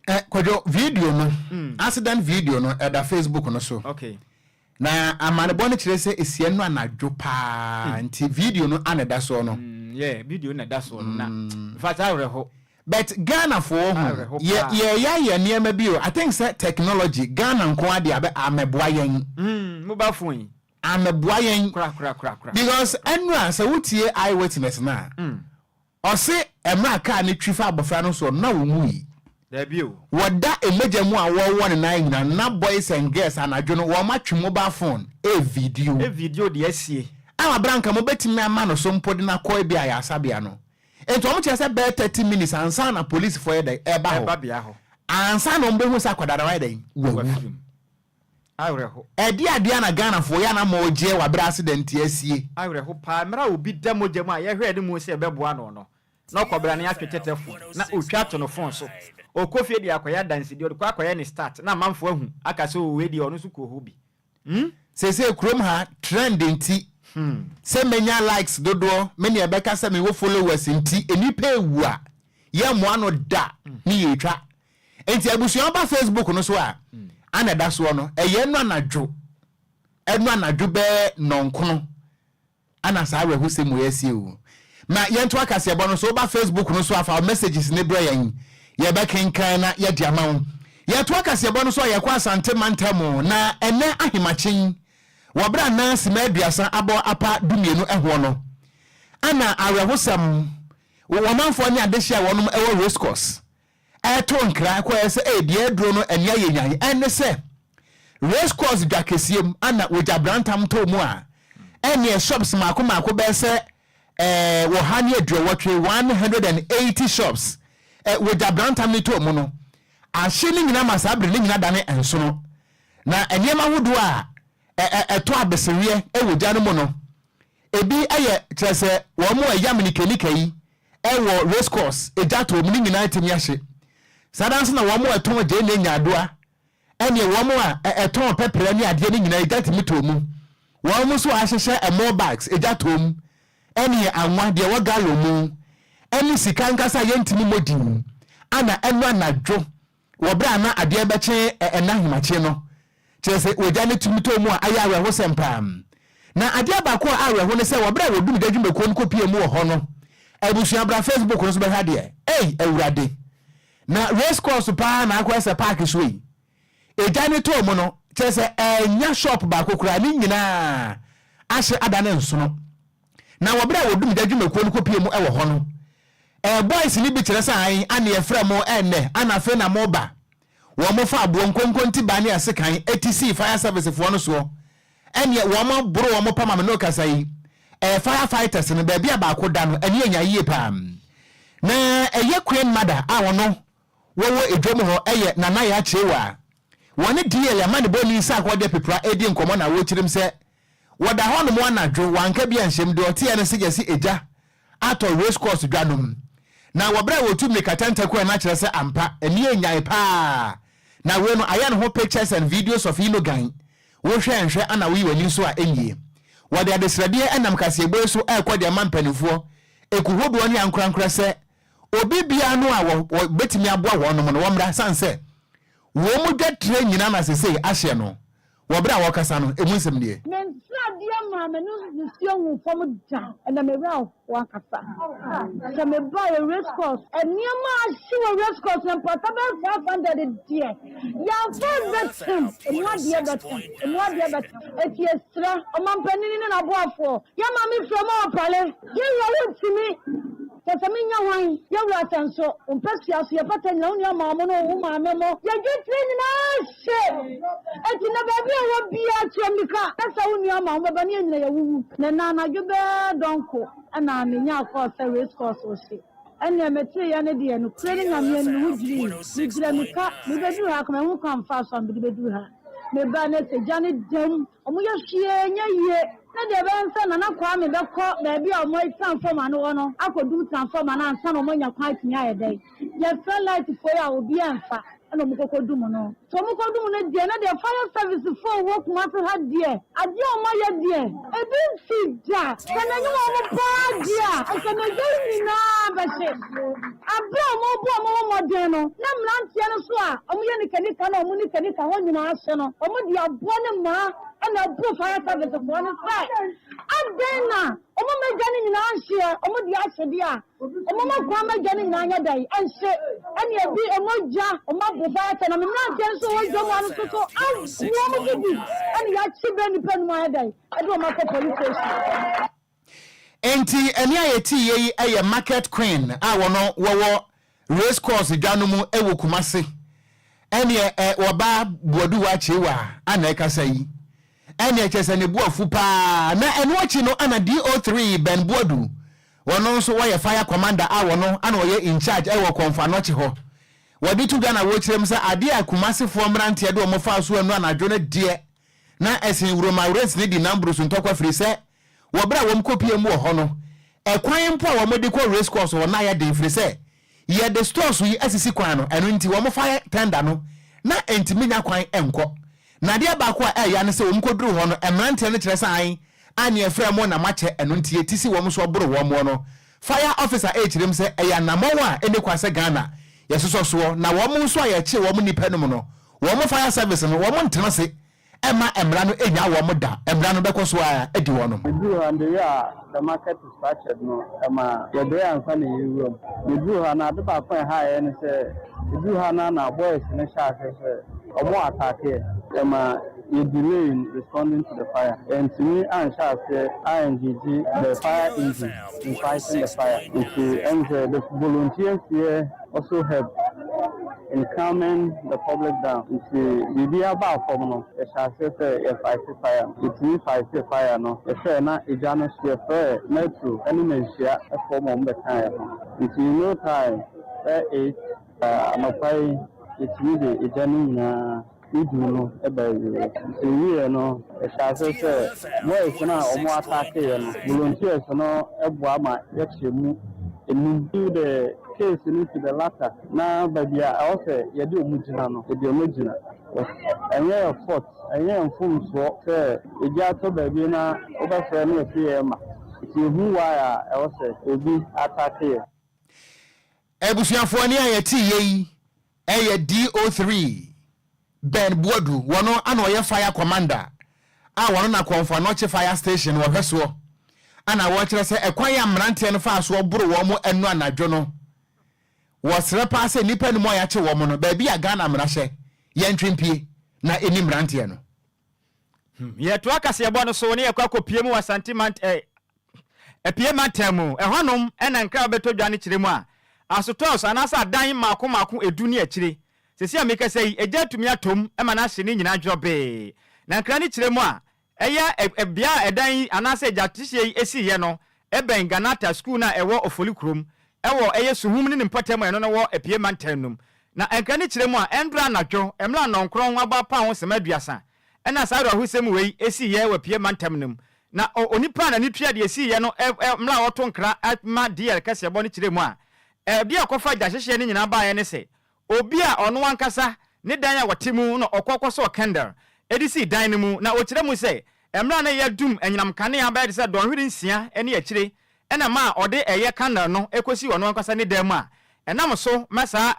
Ɛ, Kwadwo, video no, accident video no, ɛda Facebook no so. Okay. Na amanebɔ no kyerɛ sɛ esia nnuru anadwo paa nti video no ana ɛda soɔ no. Yeah, video no na ɛda soɔ no na in fact awerɛho. But Ghana foɔ ho yɛ yɛyɛ ayɛ nneɛma bi o I think sɛ technology Ghana nko ara deɛ abɛ amɛboa yɛn. Mm, mobile phone yi. Amɛboa yɛn. Kora kora kora kora. Because ɛnura sɛ wotie eye witness no a. Ɔse mmerɛ a kaa no twi faa abɔfra no soɔ no na ɔnwui. Daabi o. Wɔda mmogya mu a wɔrewɔ ne nan nyina no na boys and girls anadwo no wɔn atwe mobile phone revideo. Revideo deɛ asie. A wabrɛ anka mobɛtumi ama no so mpo de no akɔ ebia ayaresabea no. Nti wɔn kyerɛ sɛ bɛyɛ 30 minutes ansa na policefoɔ yɛ dɛn ɛreba hɔ. Ɛreba bea hɔ. Ansa na wɔn bɛhu sɛ akwadaa no wayɛ dɛn wawu. Wafiri mu. Awerɛho. Ɛdeɛ adeɛ a na Ghanafoɔ yɛ a na moregyeɛ wɔ aberɛ a accident asie. Awerɛho paa, mmerɛ a obi da mogya mu a yɛhwɛɛ ne mu sɛ yɛbɛboa no no, na ɔkɔbra ne atwe tɛtɛ fon na ɔtwa ato no fon so, ɔkɔ fie de akɔyɛ adansedie, ɔde kɔ akɔyɛ ne start na amanfoɔ ahu aka sɛ oo wei deɛ ɔno nso kɔɔ hɔ bi. Hmm? Seesei kurom ha trend nti sɛ menya likes dodoɔ me nea ɛbɛka sɛ mewɔ followers nti nnipa rewu a yɛmmoa no da ne yɛretwa. Nti abusua woba Facebook no so a ana ɛda soɔ no ɛyɛ ɛno anadwo ɛno anadwo bɛɛ nɔnkono ana saa awerɛhosɛm wei asie o. Ma yɛnto akaseɛbɔ no so woba Facebook no so a fa wo messages ne brɛ yɛn yɛbɛkenkan na yɛde ama wo. Yɛto akaseɛbɔ no so a yɛkɔ Asante mantam na ɛnɛ ahemakyen wɔ berɛ a na sima 30 abɔ apa 12 ɛhoɔ no ana awerɛhosɛm wɔ ɔmanfoɔ ne adehye a wɔnom ɛwɔ race course Ɛreto nkra kɔɛ sɛ ee deɛ aduro no ani ayɛ nyan. Ɛne sɛ race course dwa kɛseɛ mu ana wɔgya brantam tɔ mu a ɛneɛ shops mmaako mmaako bɛyɛ sɛ ɛɛ wɔ ha ne aduɔwɔtwe, 180 shops, ɛ wɔgya brantam no tɔ mu no ahye ne nyina ma saa bere ne nyina dane nsono. Na nneɛma ahodoɔ a ɛ ɛ ɛtɔ abesereɛ wɔ gya no mu no ebi yɛ kyerɛ sɛ wɔn a ɛyam nikanika yi wɔ race course, egya tɔ mu, ne nyinaa tumi ahye. Saa ara nso na wɔn a ɛtɔn gyeene nyaadoa ne wɔn a ɛtɔn pɛprɛ ne adeɛ no nyinaa egya tumi tɔ mu. Wɔn nso a ahyehyɛ ɛmo bags egya tɔ mu ne anwa deɛ ɛwɔ gallon mu ne sika ankasa a yɛntumi mmɔ din ana ɛno anadwo Wɔ berɛ a na adeɛ rebɛkye ɛnnɛ ahemakye no, kyerɛ sɛ ogya no tumi tɔɔ mu a ayɛ awerɛhosɛm paa. Na adeɛ baako a awerɛho ne sɛ wɔ berɛ a wɔdum gya dwumakuo no kɔpuee mu wɔ hɔ no, abusua bra Facebook no so bɛhwɛ adeɛ. Ei Awurade! Na race course paa na akɔyɛ sɛ park so yi. Egya no tɔɔ mu no, kyerɛ sɛ annya shop baako koraa, ne nyinaa ahye adane nsono. Na wɔ berɛ a wɔdum gya dwumakuo no kɔpuee mu wɔ hɔ no, Eh boys no bi kyerɛ sɛ ae ana yɛfrɛ mo ɛnnɛ ana afei na mo ba. Wɔn fa aboɔ nkonkonti ba ne asekan ti sii fire service foɔ no soɔ ɛneɛ wɔn aboro wɔn pa ma me ne wo kasa yi eh fire fighters no baabi a baako da no ɛne anya yie paa na ɛyɛ queen mother a ɔno wɔwɔ edwom hɔ ɛyɛ Nana Yaa Kyewaa wɔne DL amanebɔni Isaac Ɔdeɛ Pepra ɛredi nkɔmmɔ na wɔkyirim sɛ. Wɔda hɔnom anadwo, wanka bi anhyɛm, deɛ ɔteɛ ne sɛ yɛse egya atɔ race course dwa no mu. Na wɔ berɛ a wɔtu mmirika tɛntɛkɔɛ no akyerɛ sɛ ampa, ani anyae paa. Na wei no ayɛ ne ho pictures and videos of Inogan. Wohwɛ nhwɛ ana woyi w'ani nso a ɛnnie. Wɔde adesrɛdeɛ nam kaseɛbɔ yi so rekɔ de ama mpanimfoɔ, ekuo hodoɔ ne ankorankorɛ sɛ obi biara no a wɔ wɔ bɛtumi aboa wɔnom no wɔmmra sane sɛ wɔn mu dwatire nyina na sesei ahyeɛ no wɔ berɛ a wɔrekasa no ɛmu nsɛm nie. Me nsradeɛ maa me ne nsuo nguu fam da, ɛnna me werɛ ahow ankasa. Sɛ mebaeɛ race course, nneɛma a ahye wɔ race course no mpata bɛyɛ 500 deɛ, yɛamfa ammɛtem, emu adeɛ bɛtem, emu adeɛ bɛtem. Enti yɛsrɛ ɔmampanin ne n'aboafoɔ, yɛn maame Frema Opare, Yɛn wura wontumi Kyɛ sɛ menyɛ hwan Yɛn wura sɛ nso Wo mpasua so yɛ pata nyina Wo nua maa mo ne wo maame mo Yɛn dwetire nyinaa hye Enti nnɛ baabi a wɔ biara tua mmirika Na sɛ wo nua maa mo bɛba ne yɛn nyina yɛawuwu Na nnɛ anadwo bɛɛ dɔnko Ɛna menyaa call sɛ race course wohye Ɛnneɛ meteeɛ no deɛ Nokorɛ ne Nyame anim me ho dwirii me Megyina mmirika mebɛduru ha Kɔ mahu kwan mfaa so a mede bɛduru ha Mebaa na sɛ gya no dam Wɔyɛ hwee nyɛ yie. Ne deɛ ɛbɛyɛ ne sɛ Nana Kwame bɛkɔ baabi a wɔn transformer no wɔ no akɔdum transformer no ansa na wɔanya kwan atumi ayɛ dɛn. Yɛfrɛ light foɔ yi a obiara mfa ɛna wɔn kɔkɔ dum no. Sɛ wɔn kɔ dum no deɛ na deɛ fire service foɔ wɔ Kumasi ha deɛ adeɛ a wɔn ayɛ deɛ ebi nsi da. Sɛ n'ani wɔ wɔn paa deɛ a nka n'agya yi nyinaa bɛhye. Aberɛ a wɔrebɔ wɔn ho mmɔden no na mmeranteɛ no nso a wɔyɛ nikanika na wɔn nikanika hɔ nyinaa hye no wɔde aboɔ ne mmaa na ɛboro fire service foɔ no sɛ adɛn na wɔn mma gya no nyinaa nhyeɛ, wɔn de ahye deɛ a wɔn mma kwan ma gya no nyinaa nyɛ dɛn nhye, ɛne ebi mogya wɔn abo fire service na me mmeranteɛ nso wɔ dwam hɔ no nso so agu wɔn so bi ɛne yɛakye bɛ nnipa num ayɛ dɛn ɛde wɔn akɔ police station. Enti ɛnne a yɛteeɛ yi yɛ Market Queen a wɔno wɔwɔ Race Course dwa no mu wɔ Kumasi. Ɛneɛ ɛ wɔba Boaduwa Kyeiwa a na ɛkasa yi. Ɛneɛ kyerɛ sɛ ne bo afu paa. Na ɛno akyi no ana DO3 Ben Boadu, wɔno nso wɔyɛ Fire Commander a wɔno ana ɔyɛ in charge wɔ Komfo Anokye hɔ. Wɔde to dwa na wɔkyerɛ mu sɛ adeɛ a Kumasifoɔ mmeranteɛ de wɔn faa so annu anadwo no deɛ na ɛsen Wuroma Race no di nam burusu ntɔkwa firi sɛ Wɔ berɛ a wɔkɔpue mu wɔ hɔ no, ɛkwan mpo a wɔde kɔ race course hɔ no ayɛ den firi sɛ yɛde stores yi asisi kwan no, ɛno nti wɔfa tender no na ɛntumi nya kwan nkɔ. Na adeɛ baako a ɛya ne sɛ wɔkɔduru hɔ no, mmeranteɛ no kyerɛ sɛ ae, a nea ɛfrɛ mo na moakyɛ, ɛno nti yɛti si wɔn so boro wɔn no. Fire officer rekyerɛ mu sɛ ɛyɛ anammɔn a ɛnni kwan sɛ Ghana yɛsosɔ soɔ, na wɔn nso a yɛkye wɔn nnipa no mu no, wɔn fire service no, wɔn ntena ase Mma mmara no nnyaa wɔn da, mmara no bɛkɔ so ara adi wɔn. Yɛduruu ha no, the way a the market is structured no, ɛma yɛbrɛ ansa na yɛrewura mu. Yɛduruu ha no, ade baako a ɛhaa yɛn ne sɛ, yɛduruu ha no ara na boys no hyɛɛ aseɛ sɛ wɔn attack yɛn. Ɛma yɛ delay in responding to the fire. Yɛantumi anhyɛ aseɛ a engage the fire engine in fighting the fire. Nti ɛm sɛ the volunteers here also helped in calming the public down. Nti biribiara baa fam no, yɛhyɛɛ aseɛ sɛ yɛ fight fire no. Yɛtumi fight fire no, yɛhwɛɛ na egya no hye. Yɛfrɛɛ Metro ne Manhyia foɔ ma wɔbɛkaa yɛn ho. Nti in no time, bɛyɛ 8 anɔpa yi, yɛtumi de egya no nyinaa ne duru no baa awieɛ. Nti ɛwieɛ no, yɛhyɛɛ aseɛ sɛ boys no a wɔn attack yɛ no, volunteers no boa ma yɛkyɛ mu nnum. The case no to the latter, na baabi a ɛwɔ sɛ yɛde wɔn gyina no, yɛde wɔn agyina. Because ɛnyɛ yɛn fault, ɛnyɛ yɛn mfomsoɔ sɛ egya atɔ baabi na wobɛfrɛ na yɛse yɛrema. Nti yɛhu why a ɛwɔ sɛ obi attack yɛ. Abusuafoɔ nne a yɛteeɛ yi yɛ DO3 Ben Boadu, wɔno ana ɔyɛ Fire Commander a wɔno na Komfo Anokye Fire Station wɔhwɛ soɔ ana wɔkyerɛ sɛ ɛkwan a mmeranteɛ no faa soɔ boro wɔn ɛno anadwo no wɔsrɛ paa sɛ nnipa num a yɛakye wɔn no baabi a Ghana mmara hyɛ yɛntwe mpie na ɛni mmeranteɛ no. Yɛtoa kaseɛbɔ no so na yɛkɔ akɔpue mu wɔ Asante mant eh, Apue mantam mu. Ɛhɔnom na nkra a wobɛtɔ dwa no kyerɛ mu a, asotɔɔs anaasɛ adan mmaako mmaako edu ne akyire. Seesei a merekasa yi, egya atumi atɔ mu ma no ahye ne nyinaa dwerɛbee. Na nkra no kyerɛ mu a, ɛyɛ bea a ɛdan yi anaasɛ egyatehyeɛ yi siiɛ no bɛn Ganata sukuu no a ɛwɔ Ofoli kurom wɔ ɛyɛ Suhum ne ne mpɔtam a ɛno no wɔ Apue mantam no mu. Na nkra no kyerɛ mu a, ɛndora anadwo mmerɛ a nnɔnkorɔn abɔ apaa ho sima 30 na saa awerɛhosɛm wei siiɛ wɔ Apue mantam no mu. Na onipa a n'ani tua deɛ ɛsiiɛ no mmra a ɔto nkra ma DL kaseɛbɔ no kyerɛ mu a, deɛ ɛkɔfa gyahyehyeɛ no nyinaa baeɛ ne sɛ, obi a ɔno ankasa ne dan a ɔte mu na ɔkɔ kɔsɔɔ kɛndɛl de sii dan no mu, na ɔkyerɛ mu sɛ, mmerɛ a na yɛadum anyinam kanea bɛyɛ te sɛ dɔnhwere nsia ne akyire na ɛmaa ɔde ɛyɛ kɛndɛl no kɔsii ɔno ankasa ne dan mu a ɛnam so ma saa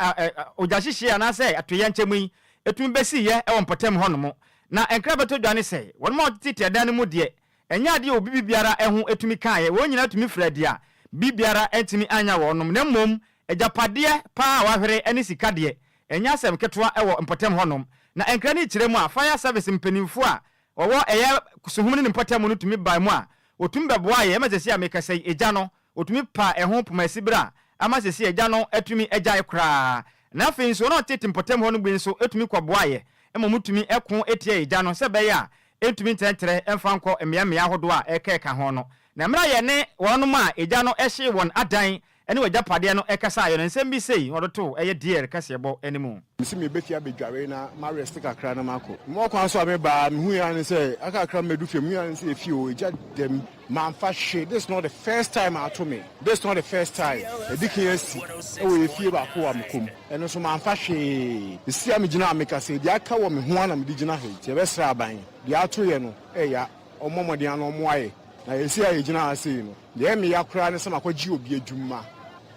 ogyahyehyeɛ anaasɛ atoyerɛnkyɛm yi tumi bɛsiiɛ wɔ mpɔtam hɔnom. Na nkra bɛtɔ dwa ne sɛ, wɔnom a wɔtete ɛdan no mu deɛ, ɛnyɛ adeɛ a obi bibiara ho tumi kaeɛ, wɔn nyinaa tumi firii adi a biribiara antumi annya wɔnom, na mmom agyapadeɛ paa a wɔahwere ne sika deɛ, ɛnyɛ asɛm ketewa wɔ mpɔtam hɔnom. Na nkra no rekyerɛ mu a, Fire Service mpanimfoɔ a wɔwɔ ɛyɛ Suhum ne ne mpɔtam no tumi baa mu a wɔtumi bɛboaeɛ ma seesei a merekasa yi, egya no, wɔtumi paa ɛho pomasi berɛ a ama seesei egya no atumi agyae koraa. Na afei nso wɔn a wɔtete mpɔtam hɔ no bi nso tumi kɔboaeɛ ma wɔtumi ko tiaa egya no sɛ ɛbɛyɛ a ɛntumi ntrɛtrɛ mfa nkɔ mmeammea ahodoɔ a ɛkeka ho no. Na mmerɛ a yɛne wɔnom a egya no hyee wɔn adan ne wɔn agyapadeɛ no kasaeɛ no, nsɛm bi sei na wɔde too ɛyɛ Deer kaseɛbɔ no mu. Mese mebɛfie abɛdware na ma rest kakra na makɔ. Mewɔ kwan so a meba a mehui ara ne sɛ aka kakra mɛdu fie mehui ara ne sɛ efie o egya dam mamfa hwee this is not the first time ato me this is not the first time ɛdi kan asi ɛwɔ efie baako a mekɔ mu ɛno nso mamfa hwee sisi a megyina a meka sɛ deɛ aka wɔ me ho ara na mede gyina ha yi nti yɛbɛsrɛ aban deɛ ato yɛ no ɛya ɔmmɔ mmɔden ano ɔmmoa yɛ na yɛsi a yɛgyina ha sei no Deɛ ɛyɛ me ya koraa ne sɛ makɔgye obi adwuma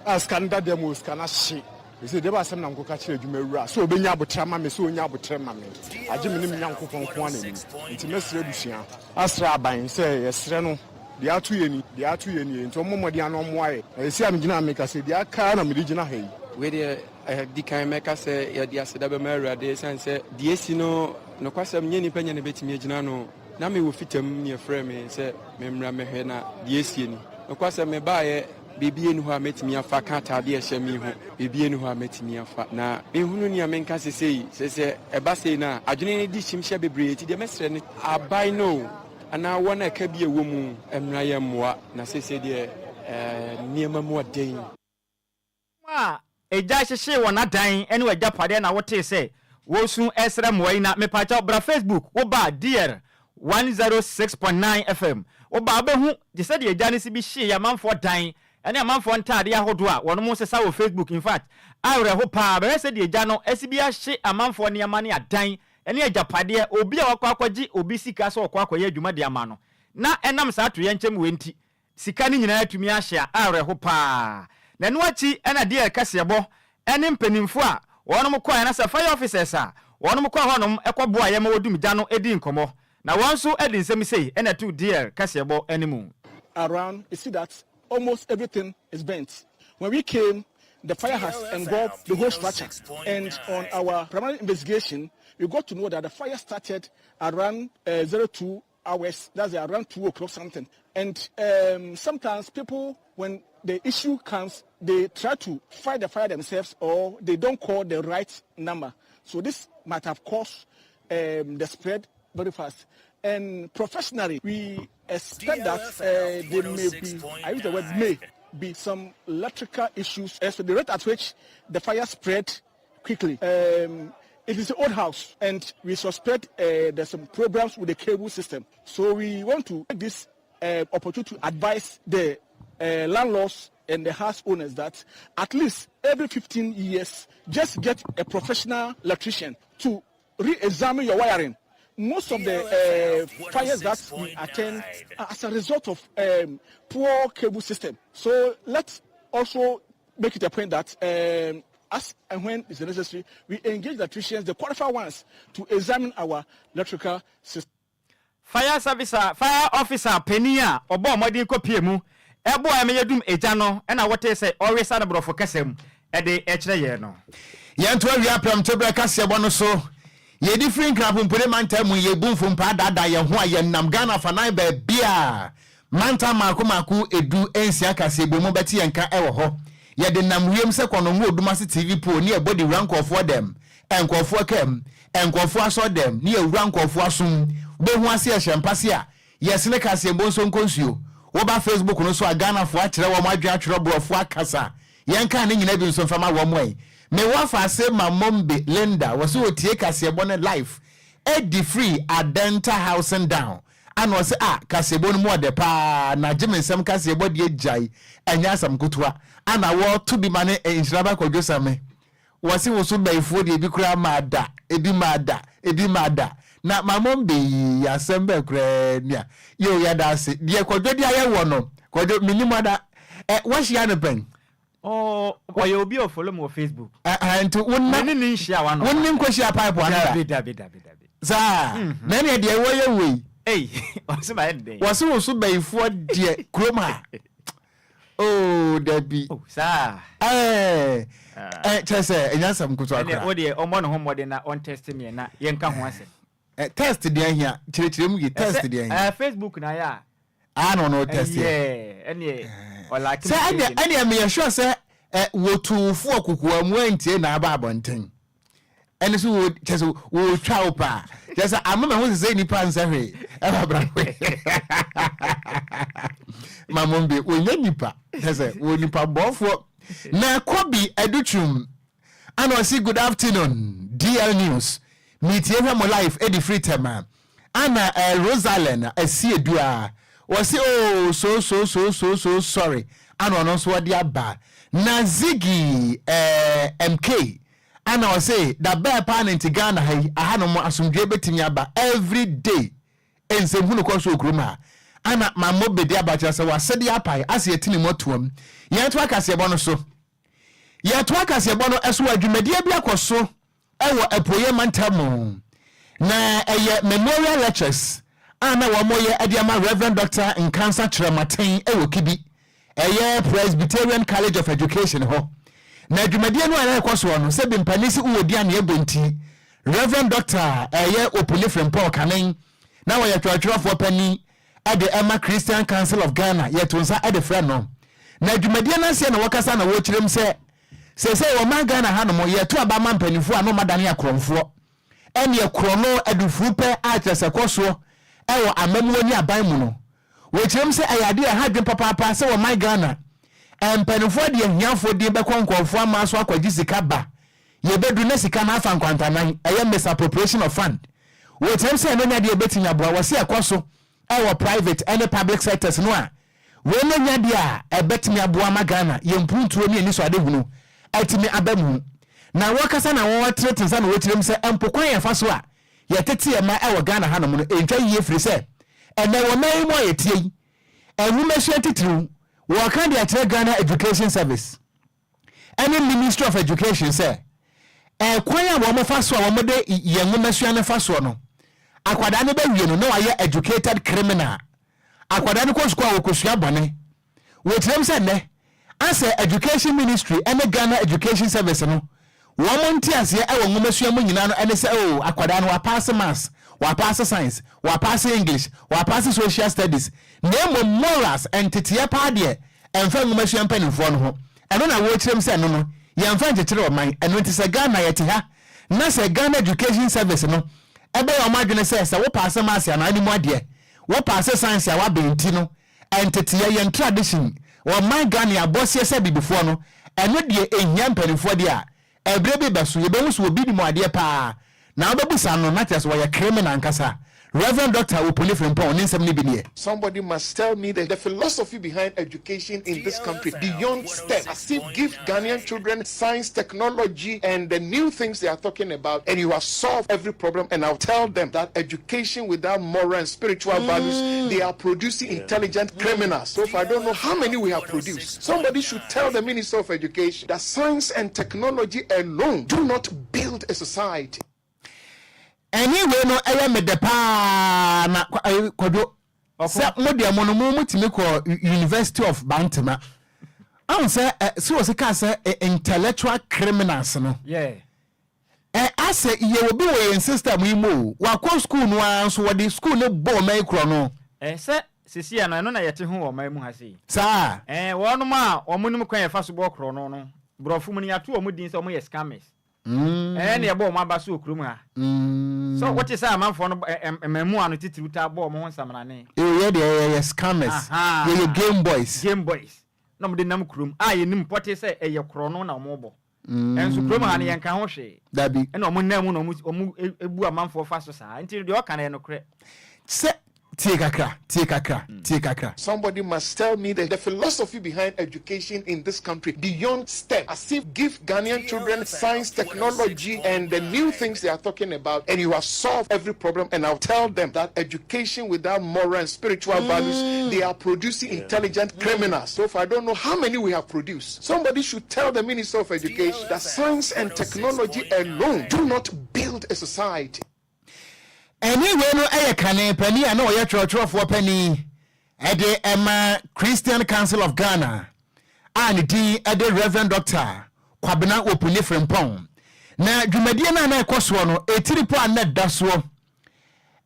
a sika no da dɛm o, sika no ahye. Seesei deɛ ɛba asɛm na mekɔka kyerɛ adwuma wura sɛ ɔbɛnya aboterɛ ama me, sɛ ɔnya aboterɛ ma me. Agye me ne me Nyankopɔn nko ara na ɛnim. Nti mɛsrɛ abusua, asrɛ aban sɛ yɛsrɛ no deɛ ato yɛn ni, deɛ ato yɛn nie, nti ɔmmɔ mmɔden ara na ɔmmoa yɛn. Na seesei a megyina ha meka sɛ deɛ aka ara na mede gyina ha yi. Wei deɛ, ɛdi kan mɛka sɛ yɛde aseda bɛma Awurade ɛsiane sɛ deɛ asi no, nokwasɛm nyɛ nnipa nyɛ na ɛbɛtumi agyina ano. Na mewɔ fitam ne yɛfrɛɛ me sɛ memmra mmɛhwɛ na deɛ asie ni. Nokwasɛm mebaeɛ biribiara nni hɔ a mɛtumi afa ka ataadeɛ a ɛhyɛ me yi ho, biribiara nni hɔ a mɛtumi afa. Na menhunu nea menka sesei, sɛ sɛ ɛba sei no a adwene no di kyimhyɛ bebree nti deɛ mɛsrɛ ne aban no o anaa wɔn a ɛka bi a ɛwɔ mu mmra yɛn mmoa na sesei deɛ nneɛma mu ɔden. Wɔn a egya hyehyee wɔn adan ne wɔn agyapadeɛ na wotee sɛ wɔresu resrɛ mmoa yi na mepakyɛw bra Facebook wo ba dear 106.9 FM wo ba wobɛhu te sɛ deɛ egya no si bi hyee amanfoɔ dan ne amanfoɔ ntaadeɛ ahodoɔ a wɔnom sesa wɔ Facebook infact awerɛho paa bɛhwɛ sɛdeɛ egya no asi bi ahye amanfoɔ nneɛma ne adan ne agyapadeɛ obi a wakɔ akɔgye obi sika sɛ ɔkɔ akɔyɛ adwuma de ama no na ɛnam saa atoyɛnkyɛm wei nti Sika no nyinaa atumi ahye a, awerɛho paa. Na ɛno akyi na DL kaseɛbɔ ne mpaninfoɔ a wɔnom kɔɛ anasɛ fire officers a wɔnom kɔɔ hɔnom kɔ boaeɛ ma wɔdum gya no dii nkɔmmɔ. Na wɔn nso de nsɛm sei na ɛtoo DL kaseɛbɔ no mu. Around, you see that almost everything is burnt. When we came, the fire has engulfed the whole structure. And on our primary investigation, we got to know that the fire started around uh, 02 hours, that's around 2 o'clock something. And um, sometimes people, when the issue comes, they try to fight the fire themselves or they don't call the right number. So this might have caused um, the spread very fast. And professionally, we expect that uh, there may be, I use the word may, be some electrical issues as to the rate at which the fire spread quickly. Um, it is an old house, and we suspect uh, there's some problems with the cable system. So we want to take this uh, opportunity to advise the uh, landlords and the house owners that at least every 15 years, just get a professional electrician to re-examine your wiring. Most of the uh, fires that we attend are as a result of um, poor cable system. So let's also make it a point that um, as and when is necessary, we engage the electricians, the qualified ones, to examine our electrical system. Fire service fire officer panin a ɔbɔɔ mmɔden kɔpie mu boaeɛ ma yɛdum egya no na wotee sɛ ɔresa no borɔfo kasa mu de kyerɛ yɛn no. Yɛnto awia prɛmtoberɛ kaseɛbɔ no so. Yɛdi firi Nkrapompire mantam mu, yɛbu mfompaa daadaa yɛn ho a yɛnam Ghana afanan baabiara. Mantam mmaako mmaako edu nsia kaseɛbɔ mu bɛte yɛn nka wɔ hɔ. Yɛde nam wiem sɛ kɔnɔngo Odumase TV pole ne yɛbɔ de wura nkurɔfoɔ dɛm, nkurɔfoɔ kaa mu, nkurɔfoɔ asɔre dɛm ne yɛwura nkurɔfoɔ asom. Wobɛhu ase yɛhyɛ mpase a yɛsene kaseɛbɔ nso nkɔ nsuo. Woba Facebook no so a Ghanafoɔ akyerɛ wɔn adwene atwerɛ borɔfoɔ akasa. Yɛnka ne nyina bi nso mfa ma wɔn ɛ. Me wɔfa ase ma Mombe Linda wɔse ɔtie kaseɛbɔ no live ɛdi firi Adenta Housing Down. Ana ɔse ah kaseɛbɔ no mu ɔdɛ paa na gye me nsɛm kaseɛbɔ deɛ gyae ɛnyɛ asɛm ketewa ana wɔto bi ma ne nhyira ba Kwadwo Same wɔse wo so bayifoɔ deɛ ebi koraa maa da ebi maa da ebi maa da na ma mom beyii asɛm bɛɛ koraa ni a yoo yɛda ase deɛ Kwadwo de ayɛ wɔ no Kwadwo menim ada ɛ wahyia no pɛn? Oh, ɔyɛ obi a ɔfollow me wɔ Facebook. Ɛhɛn, nti wo na. Me ne ne nhyia one on one. Wo ne nkɔhyia pipe ano da. Dabi, dabi, dabi, dabi. Saa, mm-hmm. na ɛneɛ deɛ wɔyɛ wei. Ei, ɔse ma yɛ den. Wɔse wo so bayifoɔ deɛ kurom ha. Oh, dabi. Oh, saa. Ɛɛ, eh, kyerɛ sɛ ɛnyɛ asɛm nkotoa koraa. Ɛneɛ wo deɛ ɔmmɔ ne ho mmɔden na ɔntɛste me na yɛnka ho asɛm. Eh, test deɛ ahia kyerɛkyerɛ mu yi test deɛ ahia. Eh, Facebook na ayɛ a. Ah, na ɔno test yɛ. Ɛneɛ ɔlike sɛ ɛneɛ ɛneɛ meyɛ sure sɛ ɛ wɔtu fo kokoa mu antie na aba abɔnten ɛne so wɔ kyɛ sɛ wɔtwa wo paa kyɛ sɛ ama mahu sɛ sɛ nnipa nsɛ hwee ɛwɔ abrabɔ ma mo mbe wɔnyɛ nipa kyɛ sɛ wɔ nipa bɔfoɔ na kɔbi adutwum Ana ɔse good afternoon DL news metie hwɛ mo live ɛdi firi Tema ana eh, Rosalind Asiedu a ɔse oh so so so so so sorry ana ɔno nso ɔde aba na Ziggy eh, MK ana ɔse da bɛɛ paa na nti Ghana ha yi aha nom asomdwoeɛ bɛtumi aba every day nsɛmhunu kɔ so wɔ kurom ha ana mammɔ bɛdi aba kyerɛ sɛ wasɛdeɛ apae ase atini mu atoam yɛn to akaseɛbɔ no so. Yɛtoa kaseɛbɔ no so a, dwumadie bi akɔ so wɔ Apueeɛ mantam mu, na ɛyɛ Memorial Lectures a na wɔyɛ de ama Rev. Dɔkta Nkansah Kyerematen wɔ Kibi, ɛyɛ Presbyterian College of Education hɔ. Na dwumadie no a na ɛkɔ soɔ no, sɛ bi mpanin se wowɔ di aneɛ bɔ nti, Rev. Dɔkta ɛyɛ Opuni Frimpong Kane, na ɔyɛ twerɛtwerɛfoɔ panin de ma Christian Council of Ghana, yɛto nsa de frɛ no. Na dwumadie no aseɛ na wɔkasa na wɔkyerɛ mu sɛ, seesei wɔ ɔman Ghana hanom yɛto aba ma mpanimfoɔ a na wɔadane akorɔmfoɔ. Ɛneɛ korɔno adufuru pɛ a kyerɛ sɛ kɔ soɔ wɔ amammuo ne aban mu no. Wɔkyerɛ mu sɛ ɛyɛ adeɛ a ɛha adwene papaapa sɛ wɔ ɔman Ghana mpanimfoɔ de ahiafoɔ din bɛkɔ nkurɔfoɔ aman so akɔgye sika ba yɛbɛduru na sika no afa nkwantanan, ɛyɛ misappropriation of fund. Wɔkyerɛm sɛ ɛno nyɛ adeɛ a ɛbɛtumi aboa. Wɔse ɛkɔ so wɔ private ne public sectors no a, wei no nyɛ adeɛ a ɛbɛtumi aboa ma Ghana yɛn mpuntuo ne anisoadehunu atumi aba mu. Na wɔkasa na wɔtenetene nsa na wɔkyerɛm sɛ mpo kwan a yɛfa so a yɛtete yɛn mma wɔ Ghana hanom no ɛntwa yie firi sɛ ɛnnɛ wɔ man yi mu a yɛteɛ yi, nwomasua titiriw wɔka de akyerɛ Ghana Education Service ne Ministry of Education sɛ ɛkwan a wɔfa so a wɔde yɛn nwomasua no fa soɔ no, akwadaa no bɛwie no na wayɛ educated criminal. Akwadaa no kɔ sukuu a wɔkɔsua bɔne. Wɔkyerɛm sɛ nnɛ, asɛ Education Ministry ne Ghana Education Service no, wɔn nteaseɛ wɔ nwomasua mu nyinaa no ne sɛ oh, akwadaa no wapaase maths, wapaase science, wapaase English, wapaase social studies, na mmom morals, nteteɛ paa deɛ, ɛmfa nwomasua mpanimfoɔ no ho. Ɛno na wɔrekyerɛ mu sɛ ɛno no, yɛmfa nkyekyere ɔman. Ɛno nti sɛ Ghana yɛte ha na sɛ Ghana Education Service no bɛyɛ wɔn adwene sɛ sɛ wopaase Maths anaa ne mu adeɛ, wopaase Science a woabɛn nti no, nteteɛ, yɛn tradition, ɔman Ghana yɛn abɔseɛ sɛ abibifoɔ no, ɛno deɛ ɛhia mpanimfoɔ deɛ a, Ɛberɛ bi rebɛso, yɛbɛhu sɛ obi nim adeɛ paa, na wobɛbusa no na kyerɛ sɛ ɔyɛ criminal ankasa. Rev. Dɔkta Opuni Frimpong ne nsɛm no bi nie. Somebody must tell me the philosophy behind education in this country beyond STEM, as if give Ghanaian children science, technology and the new things they are talking about and you have solved every problem and I'll tell them that education without moral and spiritual values, they are producing intelligent criminals. So far I don't know how many we have produced. Somebody should tell the Minister of Education that science and technology alone do not build a society. Ɛne wei no ɛyɛ me dɛ paa na Kwadwo sɛ mo deɛ mo no mo motumi kɔ University of Bantama ahu sɛ sɛ wɔsi kaa sɛ intellectual criminals no Yeah. Ɛ asɛ yɛwɔ bi wɔ yɛn system yi mu o, wakɔ school no ara nso wɔde school no bɔ ɔman yi korɔno. Ɛ sɛ seesei a no ɛno na yɛte ho wɔ ɔman mu ha sei. Saa? Ɛ wɔnom a wɔn nim kwan a yɛfa so bɔ korɔno no, borɔfo mu no yɛato wɔn din sɛ wɔn yɛ scammers. Ɛ na yɛbɔ wɔn aba so wɔ kurom ha. So wote sɛ amanfoɔ no ɛ ɛ mmaamua no titiriw taa bɔ wɔn ho nsamrane? Eo yɛ deɛ yɛyɛ scammers, Ahaa. yɛyɛ game boys. Game boys na wɔde nam kurom a yɛnim pɔtee sɛ ɛyɛ korɔno na wɔrebɔ. Nanso kurom ha no yɛnka ho hwee. Dabi. Ɛna wɔn nan mu na wɔn wɔn bu amanfoɔ fa so saa. Nti deɛ ɔka no yɛ nokorɛ. Sɛ Tie kakra, tie kakra, tie kakra. Somebody must tell me the, the philosophy behind education in this country beyond STEM, as if give Ghanaian children science, technology, and the new things they are talking about, and you have solved every problem. And I'll tell them that education without moral and spiritual values, they are producing intelligent criminals. So far, I don't know how many we have produced. Somebody should tell the Minister of Education that science and technology alone do not build a society. Ɛne wei no yɛ kane panin a na ɔyɛ twerɛtwerɛfoɔ panin ɛde ɛma Christian Council of Ghana a ne din ɛde Reverend Dr Kwabena Opuni Frimpong. Na dwumadie no a na ɛkɔ soɔ no, ɛtiri po a na ɛda soɔ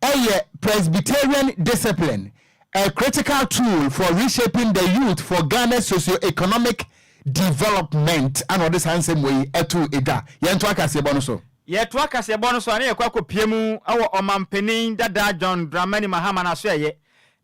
ɛyɛ "Presbyterian Discipline: A Critical Tool for Reshaping the Youth for Ghana's Socio-Economic Development", ana ɔde saa nsɛm wei ɛto edwa. Yɛnto akaseɛbɔ no so. Yɛtoa kaseɛbɔ no so a, ne yɛkɔ akɔpie mu wɔ Ɔmampanin dada John Dramani Mahama no so. Ɛyɛ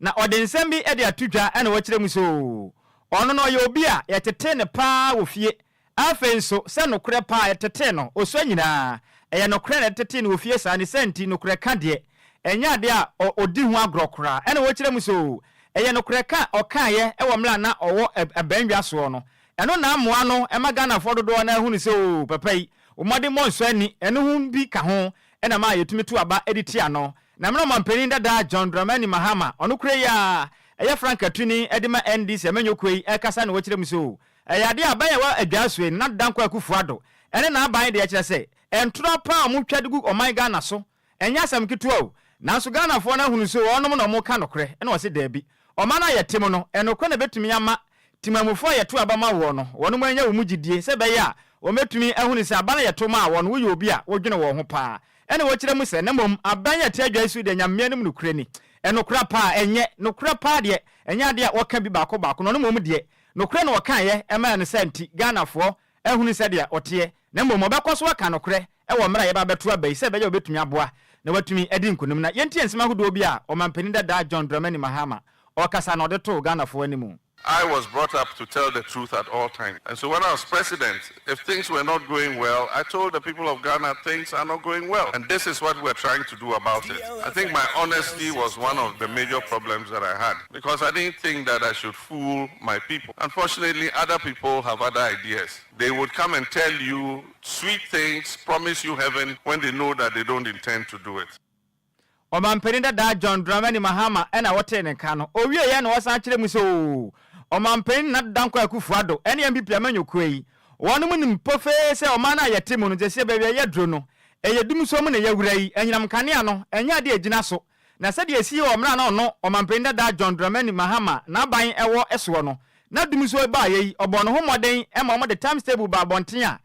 na ɔde nsɛm bi de ato dwa, ɛna wɔkyerɛ mu so ɔno no ɔyɛ obi a yɛtete ne paa wɔ fie. Afei nso sɛ nokorɛ paa yɛtete no ɔsua nyinaa, ɛyɛ nokorɛ na yɛtete no wɔ fie saa. Ne sɛ nti nokorɛ ka deɛ, ɛnyɛ adeɛ a ɔdi ho agorɔ koraa. Ɛna wɔkyerɛ mu so ɛyɛ nokorɛ ka ɔkaeɛ ɛwɔ mmerɛ a na ɔwɔ abɛnwa soɔ no, ɛno na amoa no ɛma Ghanafoɔ dodoɔ no ahunu sɛ o papa yi wɔmmɔde mmɔ nsɔ ani. Ɛno ho bi ka ho ɛna ma yɛtumi to aba de tia no. Na mmerɛ Ɔmampanin dada John Dramani Mahama, ɔno kura yi a ɛyɛ frankatuni de ma NDC amanyɔkuo yi, ɛkasa na wɔkyerɛ mu so ɛyɛ adeɛ a aban a ɛwɔ adwa so yi, Nana Dankwa Akufo Addo ɛne n'aban deɛ, kyerɛ sɛ ɛntorɔ pa a wɔtwa de gu ɔman Ghana so ɛnyɛ asɛm ketewa o. Nanso Ghanafoɔ no ahunu so wɔnom na wɔka nokorɛ. Ɛna wɔse daabi, ɔman a yɛte mu no, ɛnokorɛ na ɛbɛtumi ama timamufoɔ a yɛto aba ma woɔ no wɔnom anya wo mu gyidie, sɛ ɛbɛyɛ a wɔmɛtumi ahunu sɛ aba no yɛto ma a wɔn woyɛ obi a wodwene wɔn ho paa. Ɛna wɔkyerɛ mu sɛ na mmom aban a ɛte adwa yi so deɛ, Nyame anim nokorɛ ni, ɛnokorɛ paa ɛnyɛ nokorɛ paa deɛ, ɛnyɛ adeɛ a wɔka bi baako baako na ɔno mmom deɛ, nokorɛ na wɔkaeɛ ɛmaa no sɛ nti Ghanafoɔ ahunu sɛdeɛ ɔteɛ. Na mmom ɔbɛkɔ so aka nokorɛ ɛwɔ mmerɛ a yɛba bɛto aba yi, sɛ ɛbɛyɛ a wɔbɛtumi aboa na watumi adi nkonim. Na yɛntie nsɛm ahodoɔ bi a Ɔmampanin dada John Dramani Mahama ɔkasa na ɔde too Ghanafoɔ anim. I was brought up to tell the truth at all times. And so when I was president, if things were not going well, I told the people of Ghana things are not going well. And this is what we're trying to do about it. I think my honesty was one of the major problems that I had because I didn't think that I should fool my people. Unfortunately, other people have other ideas. They would come and tell you sweet things, promise you heaven, when they know that they don't intend to do it. Ɔmampanin dada John Dramani Mahama ɛna wɔtee ne nka no. Owieɛ na wɔsan kyerɛ mu sɛ oo Ɔmampanin Nana Dankwa Akufo Addo ɛne NPP amanyɔkuo yi, wɔnom nim pofee sɛ ɔman no a yɛte mu no sɛ baabi a yɛduro no, ɛyɛ dumsuo mu na yɛwura yi. Anyinam kanea no ɛnyɛ adeɛ a ɛgyina so, na sɛdeɛ ɛsi wɔ mmerɛ a na ɔno Ɔmampanin dada John Dramani Mahama n'aban ɛwɔ soɔ no, na dumsuo baayɛ yi, ɔbɔ ne ho mmɔden ma wɔde times table ba abɔnten a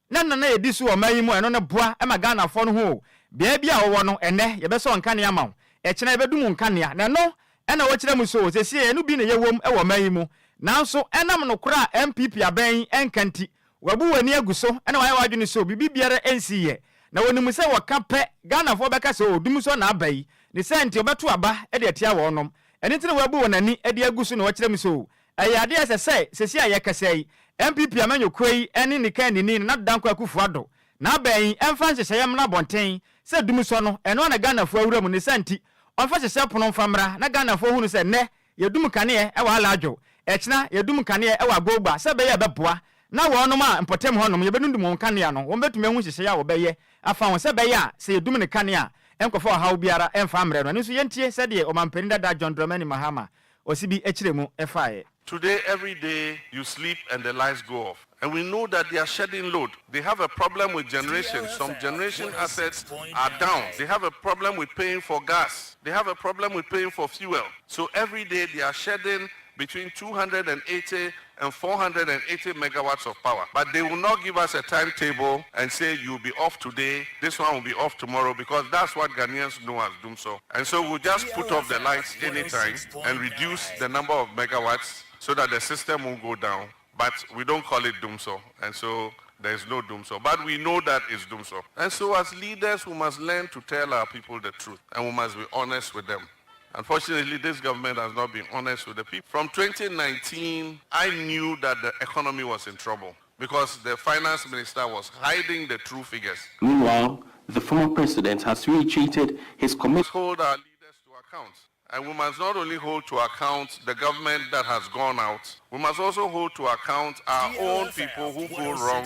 na nana yɛdi so wɔ ɔman yi mu. Ɛno no boa ma Ghanafoɔ no ho o bea bi a wɔwɔ no, ɛnɛ yɛbɛsɔ nkanea ma wo, ɛkyena yɛbɛdum nkanea. Na ɛno ɛna wɔkyerɛ mu so sɛsie ɛno bi na yɛwom wɔ ɔman yi mu. Nanso ɛnam nokorɛ a NPP aban yi ɛnka nti, wabu w'ani agu so ɛna wayɛ w'adwene so biribi biara ɛnsi yɛ. Na wɔnim sɛ wɔka pɛ, Ghanafoɔ bɛka sɛ o dum so na aba yi ne sɛ nti wɔbɛto aba de atia wɔnom. Ɛno nti na wabu wɔn ani de agu so na wɔkyerɛ mu so ɛyɛ adeɛ a ɛsɛ sɛ sɛsi a yɛkasa yi, NPP amanyɔkuo yi ne ne kandini Nana Dankwa Akufo Addo n'aban yi ɛmfa nhyehyɛeɛ mmra abɔnten sɛ dum sɔ no, ɛno ana Ghanafoɔ awura mu. Ne sa nti ɔmfa hyehyɛ pono mfa mmra na Ghanafoɔ hunu sɛ nnɛ yɛdum kaneɛ ɛwɔ Alaadwo, ɛkyena yɛdum kaneɛ ɛwɔ Agogba, sɛ ɛbɛyɛ ɛbɛboa na wɔnom a mpɔtam hɔnom yɛbɛdundum wɔn kanea no, wɔn bɛtumi ahu nhyehyɛeɛ a wɔbɛyɛ afa ho sɛ ɛbɛyɛ a sɛ yɛdum ne kanea a, ɛnkɔfa ɔhaw biara ɛmfa mmerɛ no. Ɛno nso yɛntie sɛdeɛ Ɔmampanin dada John Dramani Mahama ɔsi bi akyerɛ mu ɛfaeɛ. Today, every day you sleep and the lights go off. And we know that they are shedding load. They have a problem with generation. Some generation assets are down. They have a problem with paying for gas. They have a problem with paying for fuel. So every day they are shedding between 280 and 480 megawatts of power. But they will not give us a timetable and say you'll be off today, this one will be off tomorrow, because that's what Ghanaians know as dumsor. And so we'll just put off the lights anytime and reduce the number of megawatts so that the system won't go down. But we don't call it dumsor. And so there is no dumsor. But we know that it's dumsor. And so as leaders, we must learn to tell our people the truth, and we must be honest with them. Unfortunately, this government has not been honest with the people. From 2019, I knew that the economy was in trouble because the finance minister was hiding the true figures. Meanwhile, the former president has reiterated his commitment. Hold our leaders to account. And we must not only hold to account the government that has gone out, we must also hold to account our own people who go wrong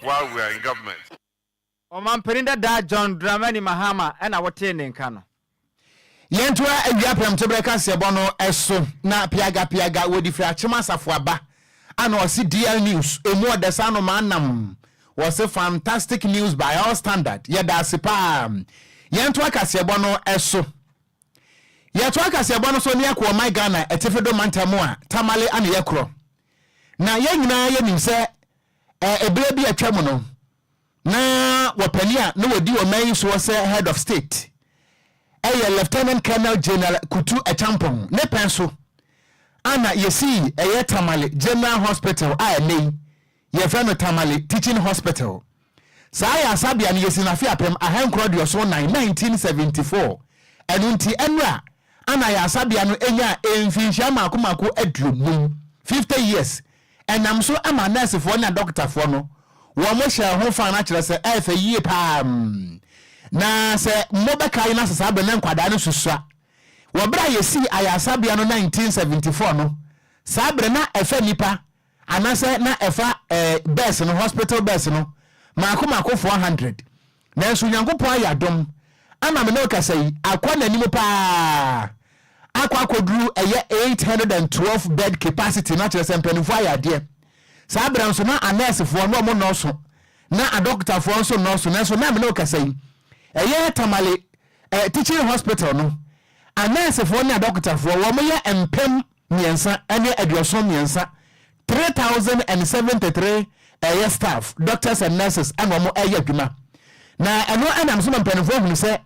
while we are in government. Ɔmanpanin dada John Dramani Mahama na wotee ne nka no. Yɛntoa awia prɛmtoberɛ kaseɛbɔ no so na piaga piaga wɔdi firi Akyem Asafo aba ana ɔse DL News ɛmu ɔdɛ saa no maa nam wɔse fantastic news by all standard yɛda ase paa Yɛntoa kaseɛbɔ no so Yɛtoa kaseɛbɔ no so ne yɛkɔ ɔman Ghana atifi do mantam a Tamale ana yɛkorɔ na yɛn nyinaa yɛnim sɛ ɛberɛ bi atwa mu no Na wɔpanin a na wɔdi ɔman yi soɔ sɛ Head of State yɛ Lieutenant Colonel General Kutu Acheampong. Ne pɛn so ana yɛsii ɛyɛ Tamale General Hospital a ɛnnɛ yi yɛfrɛ no Tamale Teaching Hospital. Saa ayaresabea no yɛsii no afe 1974, 1974. Ɛno nti ɛnora ana ayaresabea no nyaa mfinhyia mmaako mmaako 50, 50 years, Ɛnam so ma nɛɛsefoɔ ne adɔkotafoɔ no wɔhyɛɛ ho fã no akyerɛ sɛ ɛyɛ fɛ yie pa ara. Na sɛ mobɛkae no ase saa berɛ na nkwadaa no susua. Wɔ berɛ a yɛsii ayaresabea no 1974 no, saa berɛ na ɛfa nnipa anaasɛ na ɛfa eh, bɛs no, hospital bɛs no, mmaako mmaako 400. Nanso Onyankopɔn ayɛ adom ama me ne wo kasa yi akɔ n'anim paa akɔ akɔduru ɛyɛ 812 bed capacity no akyerɛ sɛ mpanimfoɔ ayɛ adeɛ. Saa berɛ nso na anɛɛsefoɔ na wɔn nnɔɔso na adɔkotafoɔ nso nnɔɔso nanso na me ne wo kasa yi ɛyɛ Tamale eh, Teaching Hospital no anɛɛsefoɔ ne adɔkotafoɔ wɔn yɛ 373, 3,073 ɛyɛ staff, doctors and nurses ɛna wɔn ɛyɛ adwuma. Na ɛno ɛnam so ma mpanimfoɔ hunu sɛ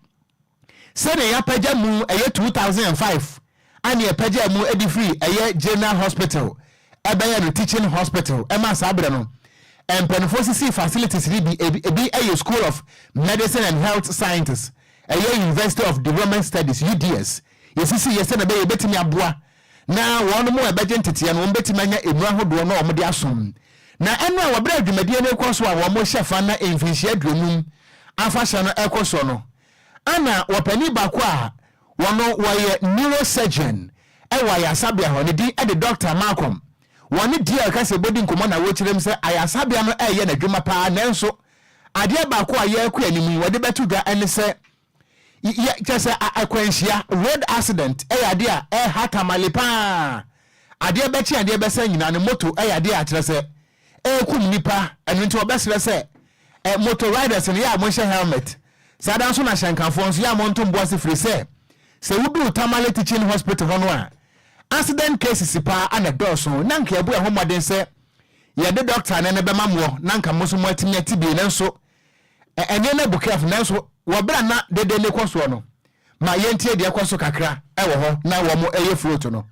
sɛdeɛ yɛapagya mu ɛyɛ 2005 ane ɛpagya mu ɛde firi ɛyɛ general hospital ɛbɛyɛ no teaching hospital ɛma saa berɛ no mpanimfoɔ sisi facilities no bi ebi ɛyɛ school of medicine and health sciences ɛyɛ University of Development Studies UDS yɛsisi yɛ sɛdeɛ ɛbɛyɛ yɛbɛtumi aboa na wɔn a ɛbɛgye nteteɛ no wɔbɛtumi anya nnuro ahodoɔ na wɔde asom. Na ɛno a wɔberɛ a dwumadie no rekɔ so a wɔhyɛ fa na mfinhyia 50 afahyɛ no rekɔ soɔ no, ana wɔpanin baako a wɔno wɔyɛ neurosurgeon wɔ ayaresabea hɔ, ne din de Dɔkta Malcolm, wɔne DL Kaseɛbɔ di nkɔmmɔ na wɔkyerɛ mu sɛ ayaresabea no reyɛ n'adwuma paa nanso adeɛ baako a yɛrekɔ anim yi wɔde bɛto dwa ne sɛ Yɛ kyerɛ sɛ akwanhyia, road accident, yɛ adeɛ a ɛha Tamale paa. Adeɛ bɛkye adeɛ bɛsa nyinaa no moto yɛ adeɛ a kyerɛ sɛ ɛrekum nnipa. Ɛno nti wɔbɛsrɛ sɛ ɛ moto riders no yɛ a monhyɛ helmet. Saa da nso na hyɛnkafoɔ nso yɛ a monto mbo ase firi sɛ sɛ woduru Tamale Teaching Hospital hɔ no a accident cases paa na ɛdɔɔso. Na nka yɛbɔ yɛn ho mmɔden sɛ yɛde doctor no no bɛma moɔ na nka mo nso moatumi ate bi nanso Ɛnneɛ na bu careful nanso wɔ berɛ a na dede no rekɔ soɔ no, ma yɛntie deɛ ɛkɔ so kakra wɔ hɔ na wɔn ɛyɛ float no.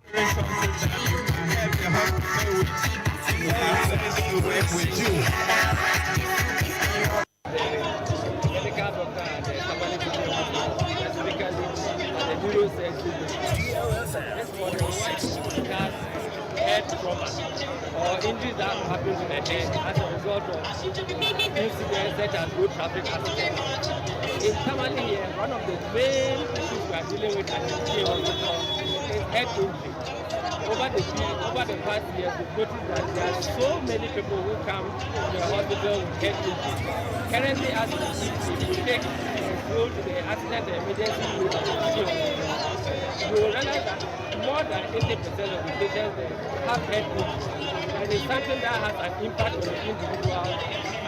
Head trauma or injuries that happen to the head as a result of incidents such as road traffic accidents. In Tamale here, one of the main issues we are dealing with at the TA hospital is head injury. Over the, over the past years, we've noticed that there are so many people who come to the hospital with head injuries. Currently, as we speak, if you take a stroll to the accident and emergency unit at the hospital, you will realize that more than 80% of the patients there have head injuries. And it's something that has an impact on the individual,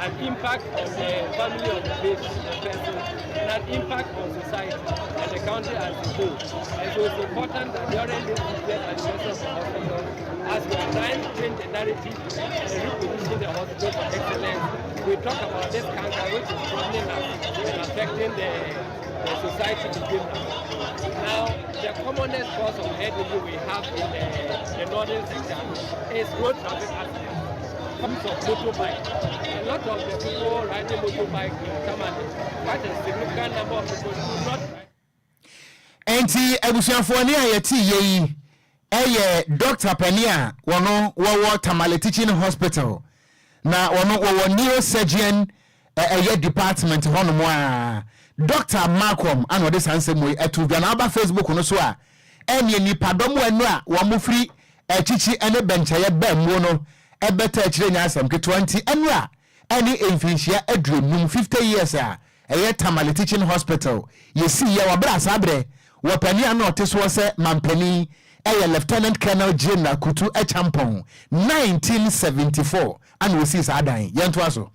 an impact on the family of the patient, the person, and an impact on society and the country as a whole. And so it's important that during this 50th anniversary of the hospital, as we are trying to change the narrative and reposition the hospital for excellence, we talk about this cancer which is troubling us and affecting the, the society in general. Now, the commonest cause of head injury we have in the, the northern sector is road traffic accidents. Use of motorbike. A lot of the people riding motorbike in Tamale, quite a significant number of people do not ride. Enti abusuafoɔ ne a yɛte yɛ yi yɛ dɔkta panin a wɔno wɔwɔ Tamale Teaching Hospital na wɔno wɔwɔ neurosurgeon ɛyɛ department hɔnom a Dɔkta Malcolm ana ɔde saa nsɛm wei ɛto dwa na aba Facebook no so a Ɛneɛ nnipadɔm a nnora wɔn firi akyikyi ne bɛnkyɛeɛ baa muo no bɛtaa akyire nyɛ asɛm ketewa nti nnora ɛne mfinhyia 50, 50 years, a ɛyɛ Tamale Teaching Hospital yɛsiiɛ wɔ berɛ a saa berɛ wɔ panin a na ɔte soɔ sɛ mampanin ɛyɛ Lieutenant Colonel General Kutu Acheampong, 1974 ana wɔsii saa dan. Yɛntoa so.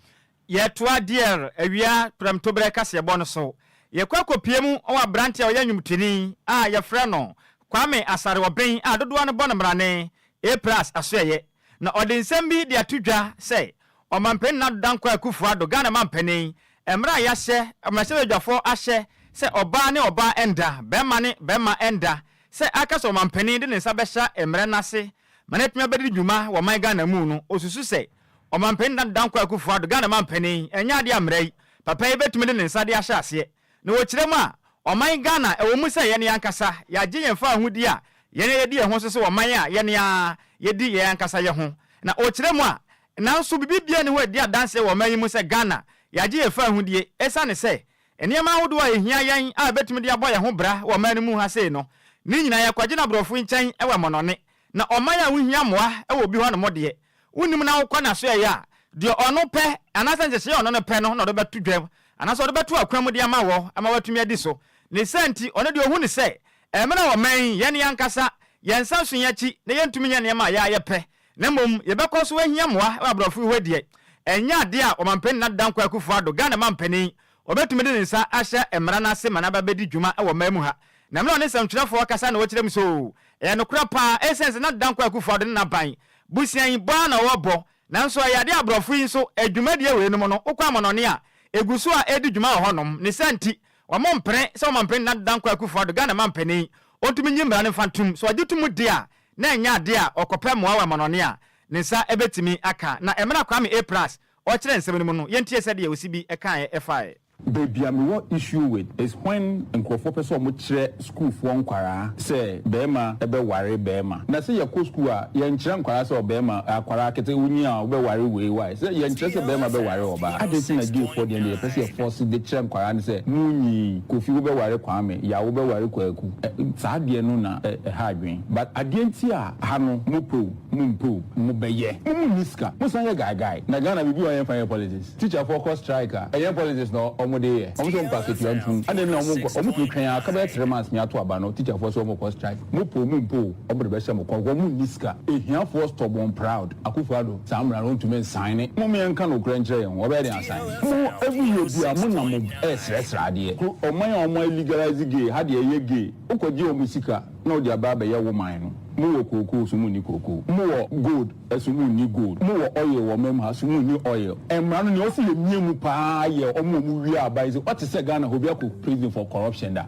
Yɛtoa DR awia prɛmtoberɛ kaseɛbɔ no so. Yɛkɔ akɔpue mu wɔ aberanteɛ a ɔyɛ nnwomtoni a yɛfrɛ no Kwame Asare Ɔben a dodoɔ no bɔ no mmrane, A-Plus Asoɛeɛ. Na ɔde nsɛm bi de ato dwa sɛ Ɔmanpanin Nana Addo Dankwa Akufo Addo, Ghana manpanin, mmara a yɛahyɛ, mmarahyɛbadwafoɔ ahyɛ sɛ ɔbaa ne ɔbaa nda, barima ne barima nda, sɛ aka sɛ ɔmanpanin de ne nsa bɛhyɛ mmara no ase ma no atumi abɛdi dwuma wɔ ɔman Ghana mu no, ɔsusu sɛ Ɔmanpanin Nana Addo Dankwa Akufo Addo, Ghana manpanin, ɛnyɛ adeɛ a mmara yi, papa yi bɛtumi de ne nsa de ahyɛ aseɛ. Na wɔkyerɛ mu a, ɔman Ghana, ɛwɔ mu sɛ yɛn ankasa yɛagye yɛn fawohodie a yɛn ara yɛdi yɛn ho so sɛ ɔman a yɛn ara yɛdi yɛn ankasa yɛn ho. Na wɔkyerɛ mu a, nanso biribi biara nni hɔ a ɛdi adanseɛ wɔ ɔman yi mu sɛ Ghana yɛagye yɛn fawohodie ɛsiane sɛ nneɛma ahodoɔ a ɛhia yɛn a ɛbɛtumi de abɔ yɛn ho bra wɔ ɔman no mu ha sei no, ne nyinaa yɛkɔgye no aborɔfo nkyɛn wɔ amɔnɔne. Na ɔman a wohia mmoa wɔ obi hɔnom deɛ, wonnim na wokɔ n'asoɛeɛ a, deɛ ɔno pɛ anaasɛ nhyehyɛeɛ a ɔno no pɛ no na ɔde bɛto dwam anaasɛ ɔde bɛto akwan mu de ama wɔ ama woatumi adi so. Ne saa nti, ɔno deɛ ɔhu no sɛ, mmerɛ a ɔman yi, yɛn ankasa, yɛn nsa nso yɛn akyi na yɛntumi nyɛ nneɛma a yɛn ara yɛpɛ, na mmom yɛbɛkɔ so ahia mmoa wɔ aborɔfo yi hɔ deɛ, ɛnyɛ adeɛ a Ɔmanpanin Nana Dankwa Akufo-Addo, Ghana manpanin, ɔbɛtumi de ne nsa ahyɛ mmara no ase ma no aba abɛdi dwuma wɔ ɔman mu ha. Na mmerɛ a ɔne nsɛmtwerɛfoɔ rekasa na ɔkyerɛ mu sɛ oo, ɛyɛ nokorɛ paa, ɛsiane sɛ na Dankwa Akufo-Addo ne n'aban bosea yi bɔ ara na wɔrebɔ, nanso ɛyɛ adeɛ a aborɔfo yi nso dwumadie weinom no, wokɔ amanɔne a, ɛgu so a ɛredi dwuma wɔ hɔnom, ne saa nti, wɔmpene sɛ ɔmampanin Nana Dankwa Akufo-Addo, Ghana mampanin, ɔntumi nyi mmara no mfa ntom. Sɛ ɔgye to mu deɛ a, na ɛnyɛ adeɛ a ɔkɔpɛ mmoa wɔ amanɔne a, ne nsa bɛtumi aka. Na mmerɛ a Kwame A. Plus ɔrekyerɛ nsɛm no mu no, yɛntie sɛdeɛ ɔsi bi kaeɛ faeɛ. Baabi a mewɔ issue with is when nkurɔfoɔ pɛ sɛ ɔmo kyerɛ sukuufoɔ nkwaraa sɛ bɛɛma bɛ ware bɛɛma. Na sɛ yɛkɔ sukuu a yɛnkyerɛ nkwaraa sɛ ɔbɛɛma akwaraa kete wo nyin a wobɛ ware wei why sɛ yɛnkyerɛ sɛ bɛɛma bɛ ware ɔbaa. Adɛn nti na gay foɔ deɛ no yɛpɛ sɛ yɛ force de kyerɛ nkwaraa no sɛ mo nyin Kofi wobɛ ware Kwame, Yaw wobɛ ware Kwaku ɛ saa adeɛ no na ɛha adwene but adeɛ nti a ha no mo pɛ o mo mpɛ o mo bɛyɛ. Mo mo nni sika mo san yɛ guy guy na Ghana biribi wɔ hɔ a yɛnfa nyɛ politics. Teacher foɔ kɔ strike a, ɛnyɛ politics na ɔmo de yɛ. Ɔmo sɛ ɔmo pɛ akatua ntum. Adɛn nti na ɔmo nkɔ, ɔmo tumi twɛn ara ka bɛyɛ 3 months ne ato aba no, teacher foɔ sɛ ɔmo kɔ strike. Mo pɛ o mo mpɛ o, ɔmo de bɛhyɛ mo kɔn, ɔmo nni sika. Ahiafoɔ stubborn proud. Akufo Addo, saa mmara no ɔntumi nsaene. Mom yɛnka nokorɛ nkyerɛ yɛn ho, ɔbɛyɛ den asaene? Mo every year biara mo nam ɛresrɛsrɛ adeɛ. Kuro, ɔman a ɔmo illegalise gay, ha deɛ ɛyɛ gay, wokɔ gye ɔmo sika na wode aba abɛyɛ wo man no. Mo wɔ kookoo so mo nni kookoo. Mo wɔ gold. So mo nni gold? Mo wɔ oil wɔ ɔman mu ha, so mo nni oil? Mmara no nea ɔse yɛ mia mu paa yɛ ɔmo a ɔmo wia aban yi sɛ ɔte sɛ Ghana ha obi akɔ prison for corruption da.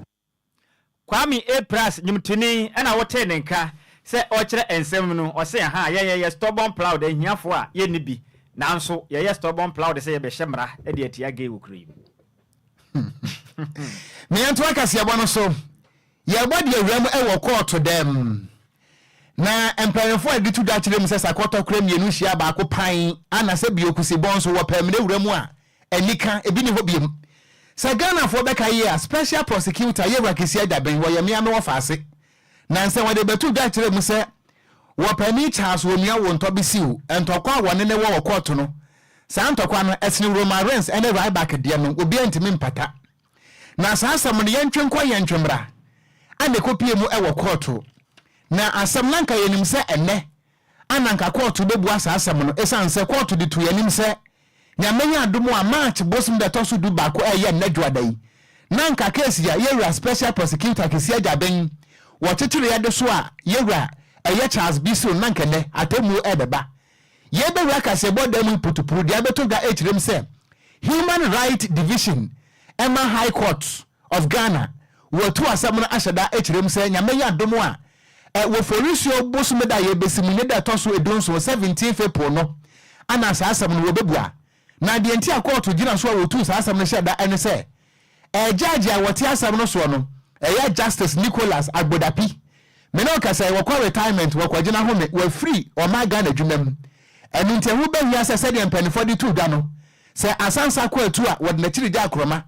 Kwame A. Pras nwomtoni na wotee ne nka sɛ ɔrekyerɛ nsɛm mu no, ɔse ahaa yɛn yɛyɛ stubborn proud ahiafo a yɛnni bi nanso yɛyɛ stubborn proud sɛ yɛbɛhyɛ mmara de atia gay wɔ kuro yi mu. Meɛntoa kaseɛbɔ no so. Yɛrebɔ de awura mu wɔ kɔɔto dɛm. Na mpanyimfo a de to dwa kyerɛ mu sɛ sakɔtɔkorɛ mmienu hyia baako pan ana sɛ biokusibɔ nso wɔ pɛmene wura mu a anika ebi ni hɔ biom. Sɛ Ghanafoɔ bɛka yie a, Special Prosecutor Yewura Kesi Agyabeng wɔyɛ mmea me wɔfaase. Nansa wɔde bɛto dwa kyerɛ mu sɛ wɔpanin Charles Onua Wontɔ Bisiw ntɔkwa a wɔne no wɔ wɔ kɔɔto no, saa ntɔkwa no ɛsene Roman Reigns ne Ryback deɛ no, obiara ntumi mpata. Na saa asɛm no yɛntwe nkɔ yɛntwe mmra ana ɛkɔpie mu wɔ kɔɔto. Na asɛm no anka yɛnim sɛ ɛnnɛ ana anka kɔɔto bɛbua saa asɛm no ɛsiane sɛ kɔɔto de too yɛn anim sɛ Nyame yɛ adom a March bosom da ɛtɔ so 11 a ɛyɛ nnɛ dwoada yi na anka case yi a yɛwura Special Prosecutor Kesi Agyabeng wɔkyekyereɛ de so a yɛwura ɛyɛ Charles Bissell na anka ɛnnɛ atemmuo ɛrebɛba. Yɛrebɛwura kaseɛbɔ dan mu yi putupuru deɛ abɛtɔ dwa ɛrekyerɛ mu sɛ Human Right Division ɛma High Court of Ghana wɔatu asɛm no ahyɛ da ɛkyerɛ mu sɛ Nyame yɛ adom a wɔ Forisuo bosome da a yɛrebɛsi mu ne da ɛtɔ so 17, 17th April no ana saa asɛm no wɔbɛbua. Na deɛ nti a kɔɔto gyina so a wɔtuu saa asɛm no hyɛ da ɛne sɛ Judge a wɔte asɛm no soɔ no ɛyɛ Justice Nicholas Agbodapi. Me ne wo kasa yi, wɔkɔ retirement, wɔkɔgyina home, wɔafiri ɔman Ghana adwuma mu. Ɛno nti ɛho bɛhia sɛ sɛdeɛ mpaninfoɔ de too dwa no, sɛ asansa kɔ atu a wɔde n'akyiri gya akorɔma,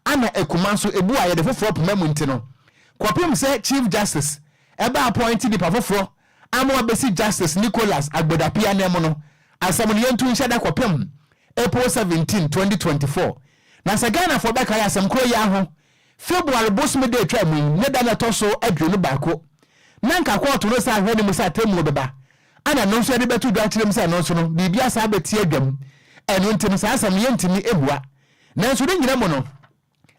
ana akuma nso ebu a yɛde foforɔ poma mu nti no, kɔpem sɛ Chief Justice. ɛbɛ appoint nipa foforɔ ama wabɛsi Justice Nicholas Agbodapi ananmu no, asɛm no yɛntu nhyɛ da kɔpem April 17, 2024. Na sɛ Ghanafoɔ bɛkae asɛm korɔ yi ara ho, February bosome da atwaa mu yi ne da no ɛtɔ so 21, na nka kɔɔto no san hwɛ no mu sɛ atemmuo bɛba, ana ɛno nso yɛde bɛto dwa akyerɛ mu sɛ ɛno nso no biribi asan abɛte adwam, ɛno nti no saa asɛm no yɛntumi mmua. Nanso ne nyina mu no,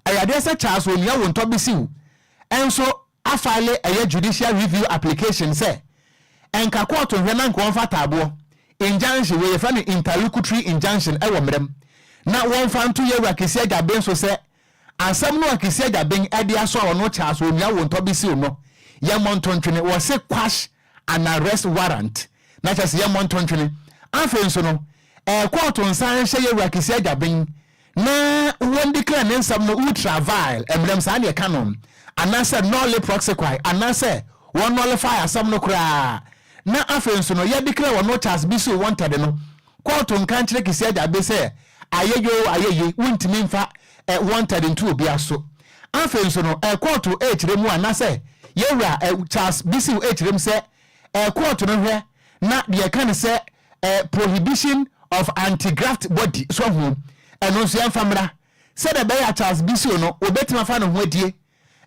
ɛyɛ adeɛ sɛ Charles Onua Wontɔ Bisiw nso afile ɛyɛ judicial review application sɛ ɛnka kɔɔto nhwɛ na nka wɔmfa taaboɔ, injunction, wei yɛfrɛ no interlocutory injunction ɛwɔ mmara mu, na wɔmfa nto Yɛwura Kisi Agyabeng so sɛ asɛm no a Kisi Agyabeng ɛde asɔ a ɔno Charles Onua Wontɔ Bisiw no yɛmmɔ nto ntwene, wɔse quash an arrest warrant, na kyerɛ sɛ yɛmmɔ nto ntwene. Afei nso no, ɛɛ kɔɔto nsan nhyɛ Yɛwura Kisi Agyabeng na wɔn declare ne nsɛm no ultra vile, mmerɛm saa na yɛka no, anaasɛ nolle prosequi, anaasɛ wɔn nullify asɛm no koraa, na afei nso no yɛ declare wɔn no Charles Bissue wanted no, kɔɔto nka nkyerɛ Kissi Agyabeng sɛ ayɛ yoo ayɛ ye, wontumi mfa eh, wanted nto obi aso. Afei nso no eh, kɔɔto rekyerɛ mu anaasɛ yɛwura eh, Charles Bissue rekyerɛ mu sɛ eh, kɔɔto no hwɛ na deɛ ɛka ne sɛ eh, prohibition of anti-graft body so ahu, ɛno nso yɛmfa mmra sɛdeɛ ɛbɛyɛ a Charles Bissue no wɔbɛtumi afa ne ho adie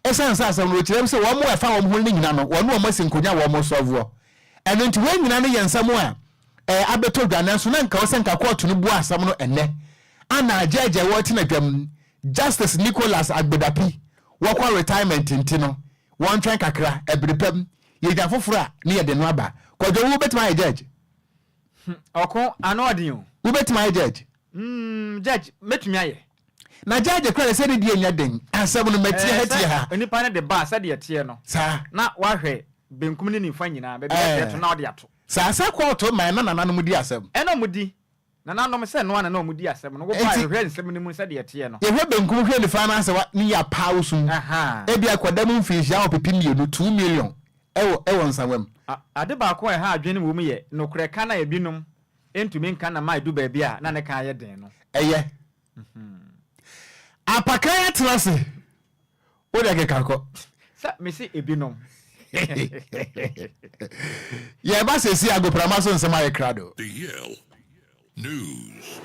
ɛsiane sɛ asɛm no wɔkyerɛ mu sɛ wɔn a ɛfa wɔn ho no nyina no wɔne wɔn asi nkonya wɔn sɔvoɔ. Ɛno nti wɔn nyina no yɛ nsɛm a eh, abɛtɔ dwa, nanso na nka wɔ sɛ nka kɔɔto no bua asɛm no ɛnnɛ ana gyɛɛgyɛ wɔtena dwam Justice Nicholas Agbedapi wɔkɔ retirement nti no wɔntwɛn kakra, ɛbere pa mu, yɛnya foforɔ a, ne yɛde no aba. Kwadwo, wo bɛtumi ayɛ judge? Hmm, ɔko, ano ɔden o. Wo bɛtumi ayɛ judge? Mm, judge, mɛtumi ayɛ. Na judge koraa deɛ sɛ ne deɛ nyɛ den, asɛm no mɛtie ha tie ha. Onipa no de ba a, sɛdeɛ ɛteɛ no, Saa. na wahwɛ benkum ne nifa nyinaa, baabi a ɛteɛ to na ɔde ato. Saa, sɛ kɔɔto man na nananom di asɛm. Ɛna wɔdi. Nananom, sɛ ɛno ara na na wɔdi asɛm no, woba a, yɛhwɛ nsɛm no mu sɛdeɛ ɛteɛ no. Yɛhwɛ benkum hwɛ nifa anaasɛ wa ne yɛ apaa wo sum. Ebia kɔda mu mfinhyia ɔpepe mmienu, 2,000,000, wɔ wɔ nsawam. Ade baako a ɛha adwene wom yɛ nokorɛ ka no a ebinom ntumi nka na ma edu baabi a na ne ka ayɛ den no. Ɛyɛ. Apakan atena ase. Wo deɛ keka kɔ. Sɛ mese ebinom. Yɛba sɛsi agoprama so nsɛm ayɛ krado. The Yale News.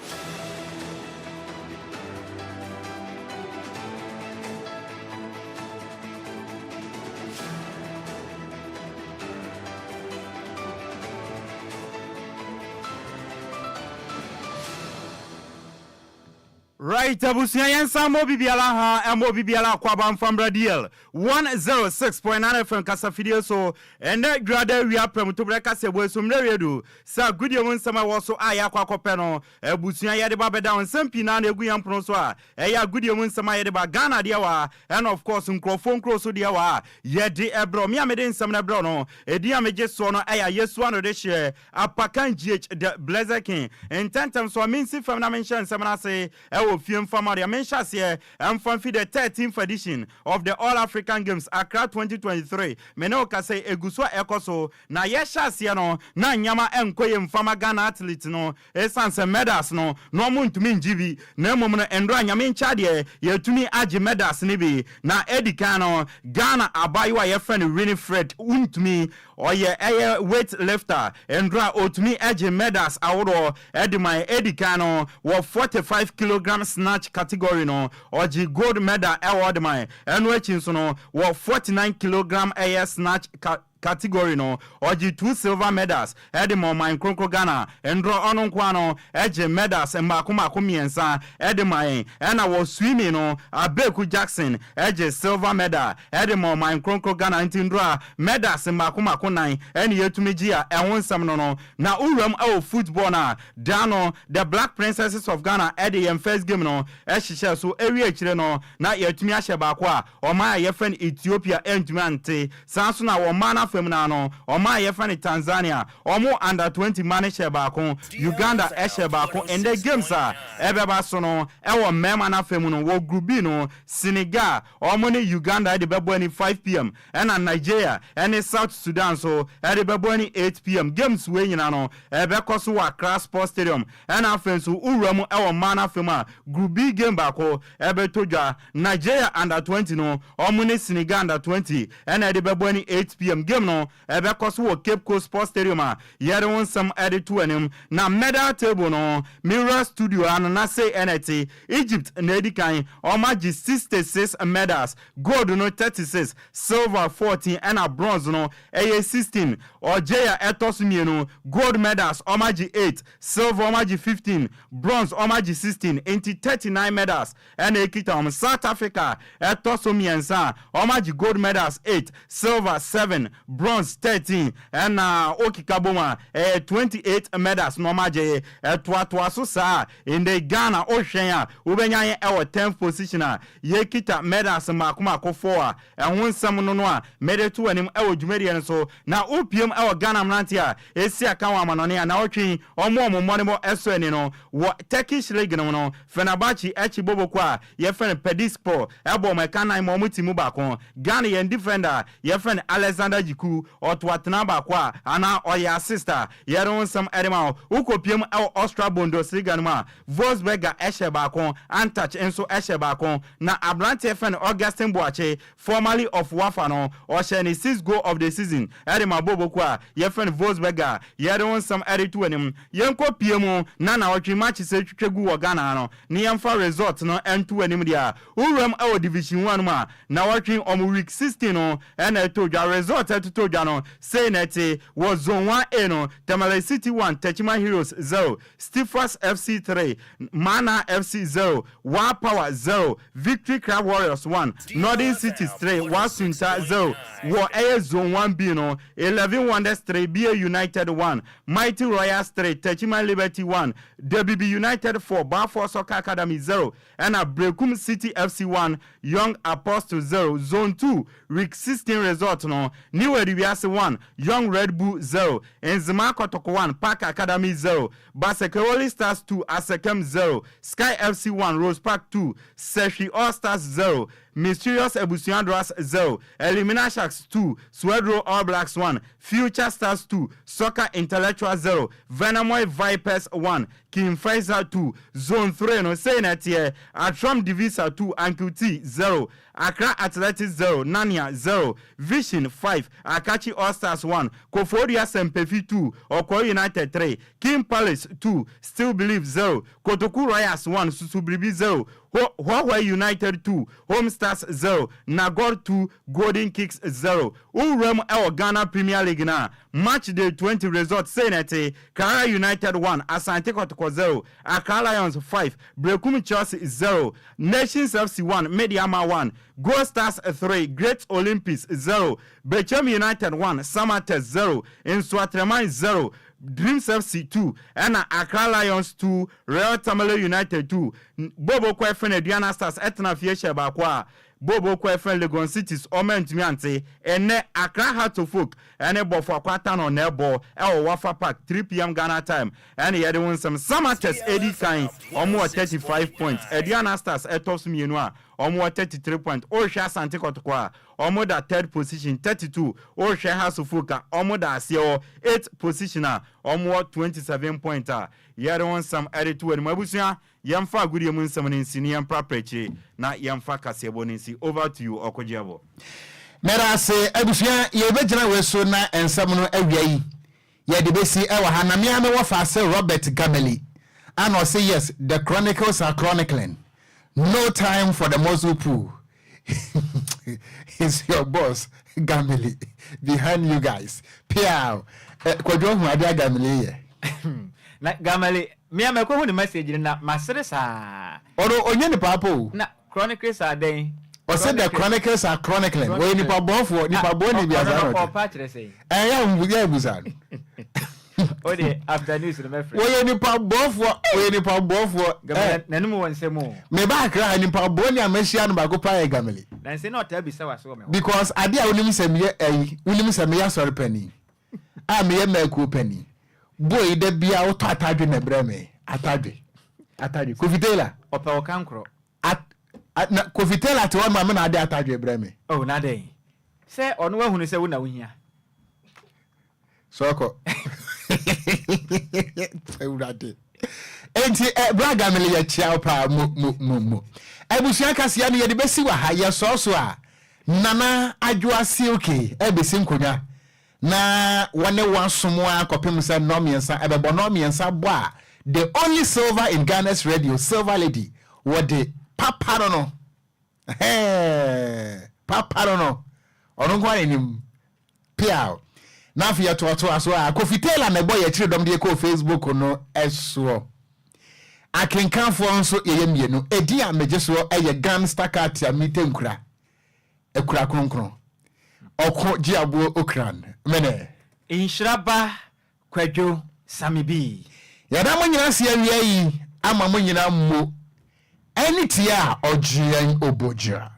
Right abusua yɛnsan mmɔ obi biara ha ɛmmɔ obi biara akwaaba mfa mbra DL 106.9 FM kasafidie so ɛnnɛ dwuada awia prɛmtoberɛ kaseɛbɔ yi so mmerɛ wie du sɛ agodie mu nsɛm a ɛwɔ so a yɛakɔ akɔpɛ no abusua yɛde ba bɛda wo nsɛm pii naa na ɛgu yɛn pono so a ɛyɛ agodie mu nsɛm a yɛde ba Ghana deɛ wɔ ha ɛna of course nkurɔfoɔ nkuro so deɛ wɔ ha yɛde ɛbrɛ me a mede nsɛm no ɛbrɛ no ɛdin a megye soɔ no ɛyɛ Ayesu ano de hyeɛ Apakan GH The Blessed King Ntɛntɛm so a mensi fam na menhyɛ nsɛm no ase wɔ fie mfa ma deɛ menhyɛ aseɛ mfa mfi The 13th edition of the All African Games Accra 2023 Me ne wo kasa yi ɛgu so a ɛkɔ so na yɛhyɛ aseɛ no na nneɛma nkɔ yie mfa ma Ghana athletes no ɛsiane sɛ medals no na wɔn ntumi ngye bi na mmom no nnora Nyame nkyɛ adeɛ yɛatumi agye medals no bi na ɛdi kan no Ghana abaayewa a yɛfrɛ no Winifred wontumi Ɔyɛ ɛyɛ weight lifter ndura otumi gye medals ahoroɔ de ma Edi kan no wɔ 45 kilogram snatch category no ɔgye gold medal ɛwɔ de ma Ɛno akyi nso no wɔ 49 kilogram ɛyɛ snatch category no ɔgye two silver medals de ma ɔman kronkron Ghana ndura ɔno nko ara no gye medals mmaako mmaako mmiɛnsa de ma yɛn Ɛna wɔ swimming no Abeku Jackson gye silver medal de ma ɔman kronkron Ghana nti ndura medals mmaako mmaako nan ɛne yɛtumi gye a ɛho nsɛm no no na wo wuram wɔ football no a da no The Black Princesses of Ghana de yɛn first game no hyehyɛɛ so ɛwie akyire no na yɛatumi ahyɛ baako a ɔman a yɛfrɛ no Ethiopia antumi ante saa nso na wɔ mmaa no afa mu no ara no ɔman a yɛfrɛ no Tanzania wɔn under 20 mma no hyɛɛ baako Uganda hyɛɛ baako ɛndɛ games a ɛbɛba so no wɔ mmarima no afa mu no wɔ group B no Senegal Wɔn ne Uganda de bɛbɔ ani 5pm ɛna Nigeria ne South Sudan nso de bɛbɔ ani 8pm. Games wei nyinaa no ɛbɛkɔ so wɔ Accra Sports Stadium ɛna afei nso wo wura mu wɔ mmaa no afa mu a Group B game baako ɛbɛtɔ dwa. Nigeria under 20 no wɔn ne Senegal under 20 ɛna ɛde bɛbɔ ani 8pm. Game. Game no ɛbɛkɔ so wɔ Cape Coast Sports Stadium a yɛde wo nsɛm de to anim. Na medal table no, Mirror Studio ano na sei na ɛte, Egypt na edi kan, wɔagye 66 medals, gold no 36, silver 14 ɛna bronze no ɛyɛ 16. Algeria ɛtɔ so mmienu, gold medals wɔagye 8, silver wɔagye 15, bronze wɔagye 16, enti 39 medals na ɛkita wɔn. South Africa ɛtɔ so mmiɛnsa a wɔagye gold medals 8, silver 7, bronze 13 ɛna wokeka bom a ɛyɛ 28 medals na wɔagye. Ɛtoatoa so saa a, ndɛ Ghana wohwɛn a wobɛnya yɛn ɛwɔ 10th position a yɛkita medals mmaako mmaako 4 a ɛho nsɛm no no a mede to w'anim ɛwɔ dwumadie no so. Na wopiem ɛwɔ Ghana mmeranteɛ a ɛsi akan wɔ amanɔne a naawɔtwe yi wɔn a wɔn mmɔdemmɔ ɛsɔ ani no wɔ Turkish League no mu no, Fenerbahce akyi boboko a yɛfrɛ no Pedispor bɔɔ wɔn ɛka nan ma wɔn ti mu baako. Ghana yɛn defender a yɛfrɛ no Alexander Djiku, ɔto atena baako a anaa ɔyɛ assist a yɛde ho nsɛm de ma wo. Wokɔpiem wɔ Austria Bundesliga no mu a, Wolfsberger hyɛ baako, Antach nso hyɛ baako. Na aberanteɛ yɛfrɛ no Augustine Boakye, formerly of Wafa no, ɔhyɛɛ ne sixth goal of the season de ma bɔɔlbɔ kuo a yɛfrɛ no Wolfsberger a yɛde ho nsɛm de to anim. Yɛnkɔ pie mu na naawɔtwe matches retwitwa gu wɔ Ghana ha no na yɛmfa result no nto w'anim deɛ a, wowura mu wɔ Division One mu a, naawɔtwe wɔn week 16 no na ɛtɔ dwa. Result a ɛtotɔ dwa no, sei na ɛte, Wɔ Zone 1A no, Tamale City 1, Techiman Heroes 0, Stifas FC 3, Maana FC 0, Wa Power 0, Victory Club Warriors 1, Northern Cities 3, Wa Sunta 0. Wɔ ɛyɛ Zone 1B no, Eleven Wonders 3, BA United 1, Mighty Royals 3, Techiman Liberty 1, Debibi United 4, Balfour Soccer Academy 0, ɛna Berekum City FC 1, Young Apostle 0. Zone 2, Week 16 result no, New Edubiase 1, Young Red Bull 0, Nzema Kotoko 1, Park Academy 0, Basekewoli Stars 2, Asekem 0, Sky FC 1, Rose Park 2, Sehwi All Stars 0, Mysterious Ebusua Dwarfs 0, Elimina Sharks 2, Swedro All Blacks 1, Future Stars 2, Soccer Intellectual 0, Venamoy Vipers 1, King Faisal 2, Zone 3 no sei na ɛteɛ, Atram Divisa 2, Uncle T 0, Accra Athletics 0, Nania 0, Vision 5, Akatsi All Stars 1, Koforidua Sempefi 2, Okoe United 3, King Palace 2, Still Believe 0, Kotoku Royals 1, Susubribi 0, Ho Hohoe United 2, Home Stars 0, Nagor 2, Golden Kicks 0. Wowura mu wɔ Ghana Premier League no a, Match Day 20 result sei na ɛte, Karela United 1, Asante Kɔtɔkɔ 0, Accra Lions 5, Berekum Chelsea 0, Nations FC 1, Medeama 1, Gold Stars 3, Great Olympics 0, Bechem United 1, Samatex 0, Nsoatreman 0, Dreams FC 2, ɛna Accra Lions 2, Real Tamale United 2. Bobo kɔ ɛfɛn Aduana Stars ɛtena fie hyɛ baako a Bobo kɔ ɛfɛn Legon Cities ɔmo antumi ante. Ɛnnɛ Accra Hearts of Oak ɛne Bofoakwa Tano na ɛbɔ ɛwɔ Wafa Park 3pm Ghana time ɛne yɛde wo nsɛm. Samatex edi kan ɔmo wɔ 35 points, Aduana Stars ɛtɔ so mmienu a ɔmo wɔ 33 point. Wohwɛ Asante Kɔtɔkɔ a ɔmo da third position 32, wohwɛ Hearts of Oak a ɔmo da aseɛ wɔ eighth position a ɔmo wɔ 27 point a yɛde wo nsɛm ɛde to w'anim. Abusua, yɛmfa agodie mu nsɛm no nsi na yɛmprapra akyire na yɛmfa kaseɛbɔ no nsi. Over to you, Ɔkogyeɛbɔ. Meda ase abusua, yɛbɛgyina wei so na nsɛm no awia yi yɛde bɛsi ɛwɔ ha. Na me ara mewɔ faase Robert Gameli ana ɔse yes, the chronicles are chronicling, no time for the muscle pull, it's your boss Gameli behind you guys. Piaw eh, Kwadwo hu adeɛ a Gameli yɛ. Na Gameli, me a mɛkɔhu ne message no na masere saa. Ɔno ɔnyɛ nipa apa o. Na chronicles are dɛn? Ɔse the chronicles are chronicling. Ɔyɛ nipa bɔnfoɔ, nipa bɔne bi asa na ɔte. Ɔpa kyerɛ sɛn? Ɛyɛ yɛ abusa no. O de after news no mɛfrɛ. Wɔyɛ nipa bɔnfoɔ, ɔyɛ nipa bɔnfoɔ. Gameli n'anum wɔ nsɛm o. Me ba Accra ha nipa bɔne a mahyia no baako paa yɛ Gameli. Na nsɛm na ɔtaa bisa w'ase wɔ me hɔ. Because adeɛ a wonim sɛ meyɛ ayi, wonim sɛ meyɛ asɔre panin, a meyɛ mmakuo panin. Boy yi da biara wotɔ atadwe na ɛbrɛ me. Atadwe. Atadwe. Kofi Taylor. Ɔpɛ wo kankorɔ. At, at, na Kofi Taylor te hɔ ma me na ade atadwe brɛ me. Oh, na dɛn? Sɛ ɔno ahunu sɛ wo na wohia. Sɔkɔ. Awurade. Enti eh, bra Gamele yɛkyia wo paa mo mo mo mo. Abusua kaseɛ no yɛde bɛsi wɔ ha yɛsɔɔ so a Nana Adwoa Silky ɛbɛsi nkonnwa. Na wɔne wɔn asom ara kɔpem sɛ nnɔnmiɛnsa ɛbɛbɔ. Nnɔnmiɛnsa bɔ a, the only silver in Ghana's radio, Silver Lady, wɔde papa no no. Ɛhɛɛ, papa no no. Ɔno nko ara na nim. Piaw. Na afei yɛtoatoa so a, Kofi Taylor na ɛbɔ yɛn akyiri dɔm de yɛkɔɔ Facebook no soɔ. Akenkanfoɔ nso yɛyɛ mmienu. Edin a megye soɔ yɛ Gan Stakatia Mite Nkura. Akura Kronkron. Ɔko gye aboɔ Okran. Mene. Nhyira ba Kwadwo Sammy B. Yɛda mo nyina ase awia yi ama mo nyina mmo ɛne tie a ɔgye yɛn obogyira.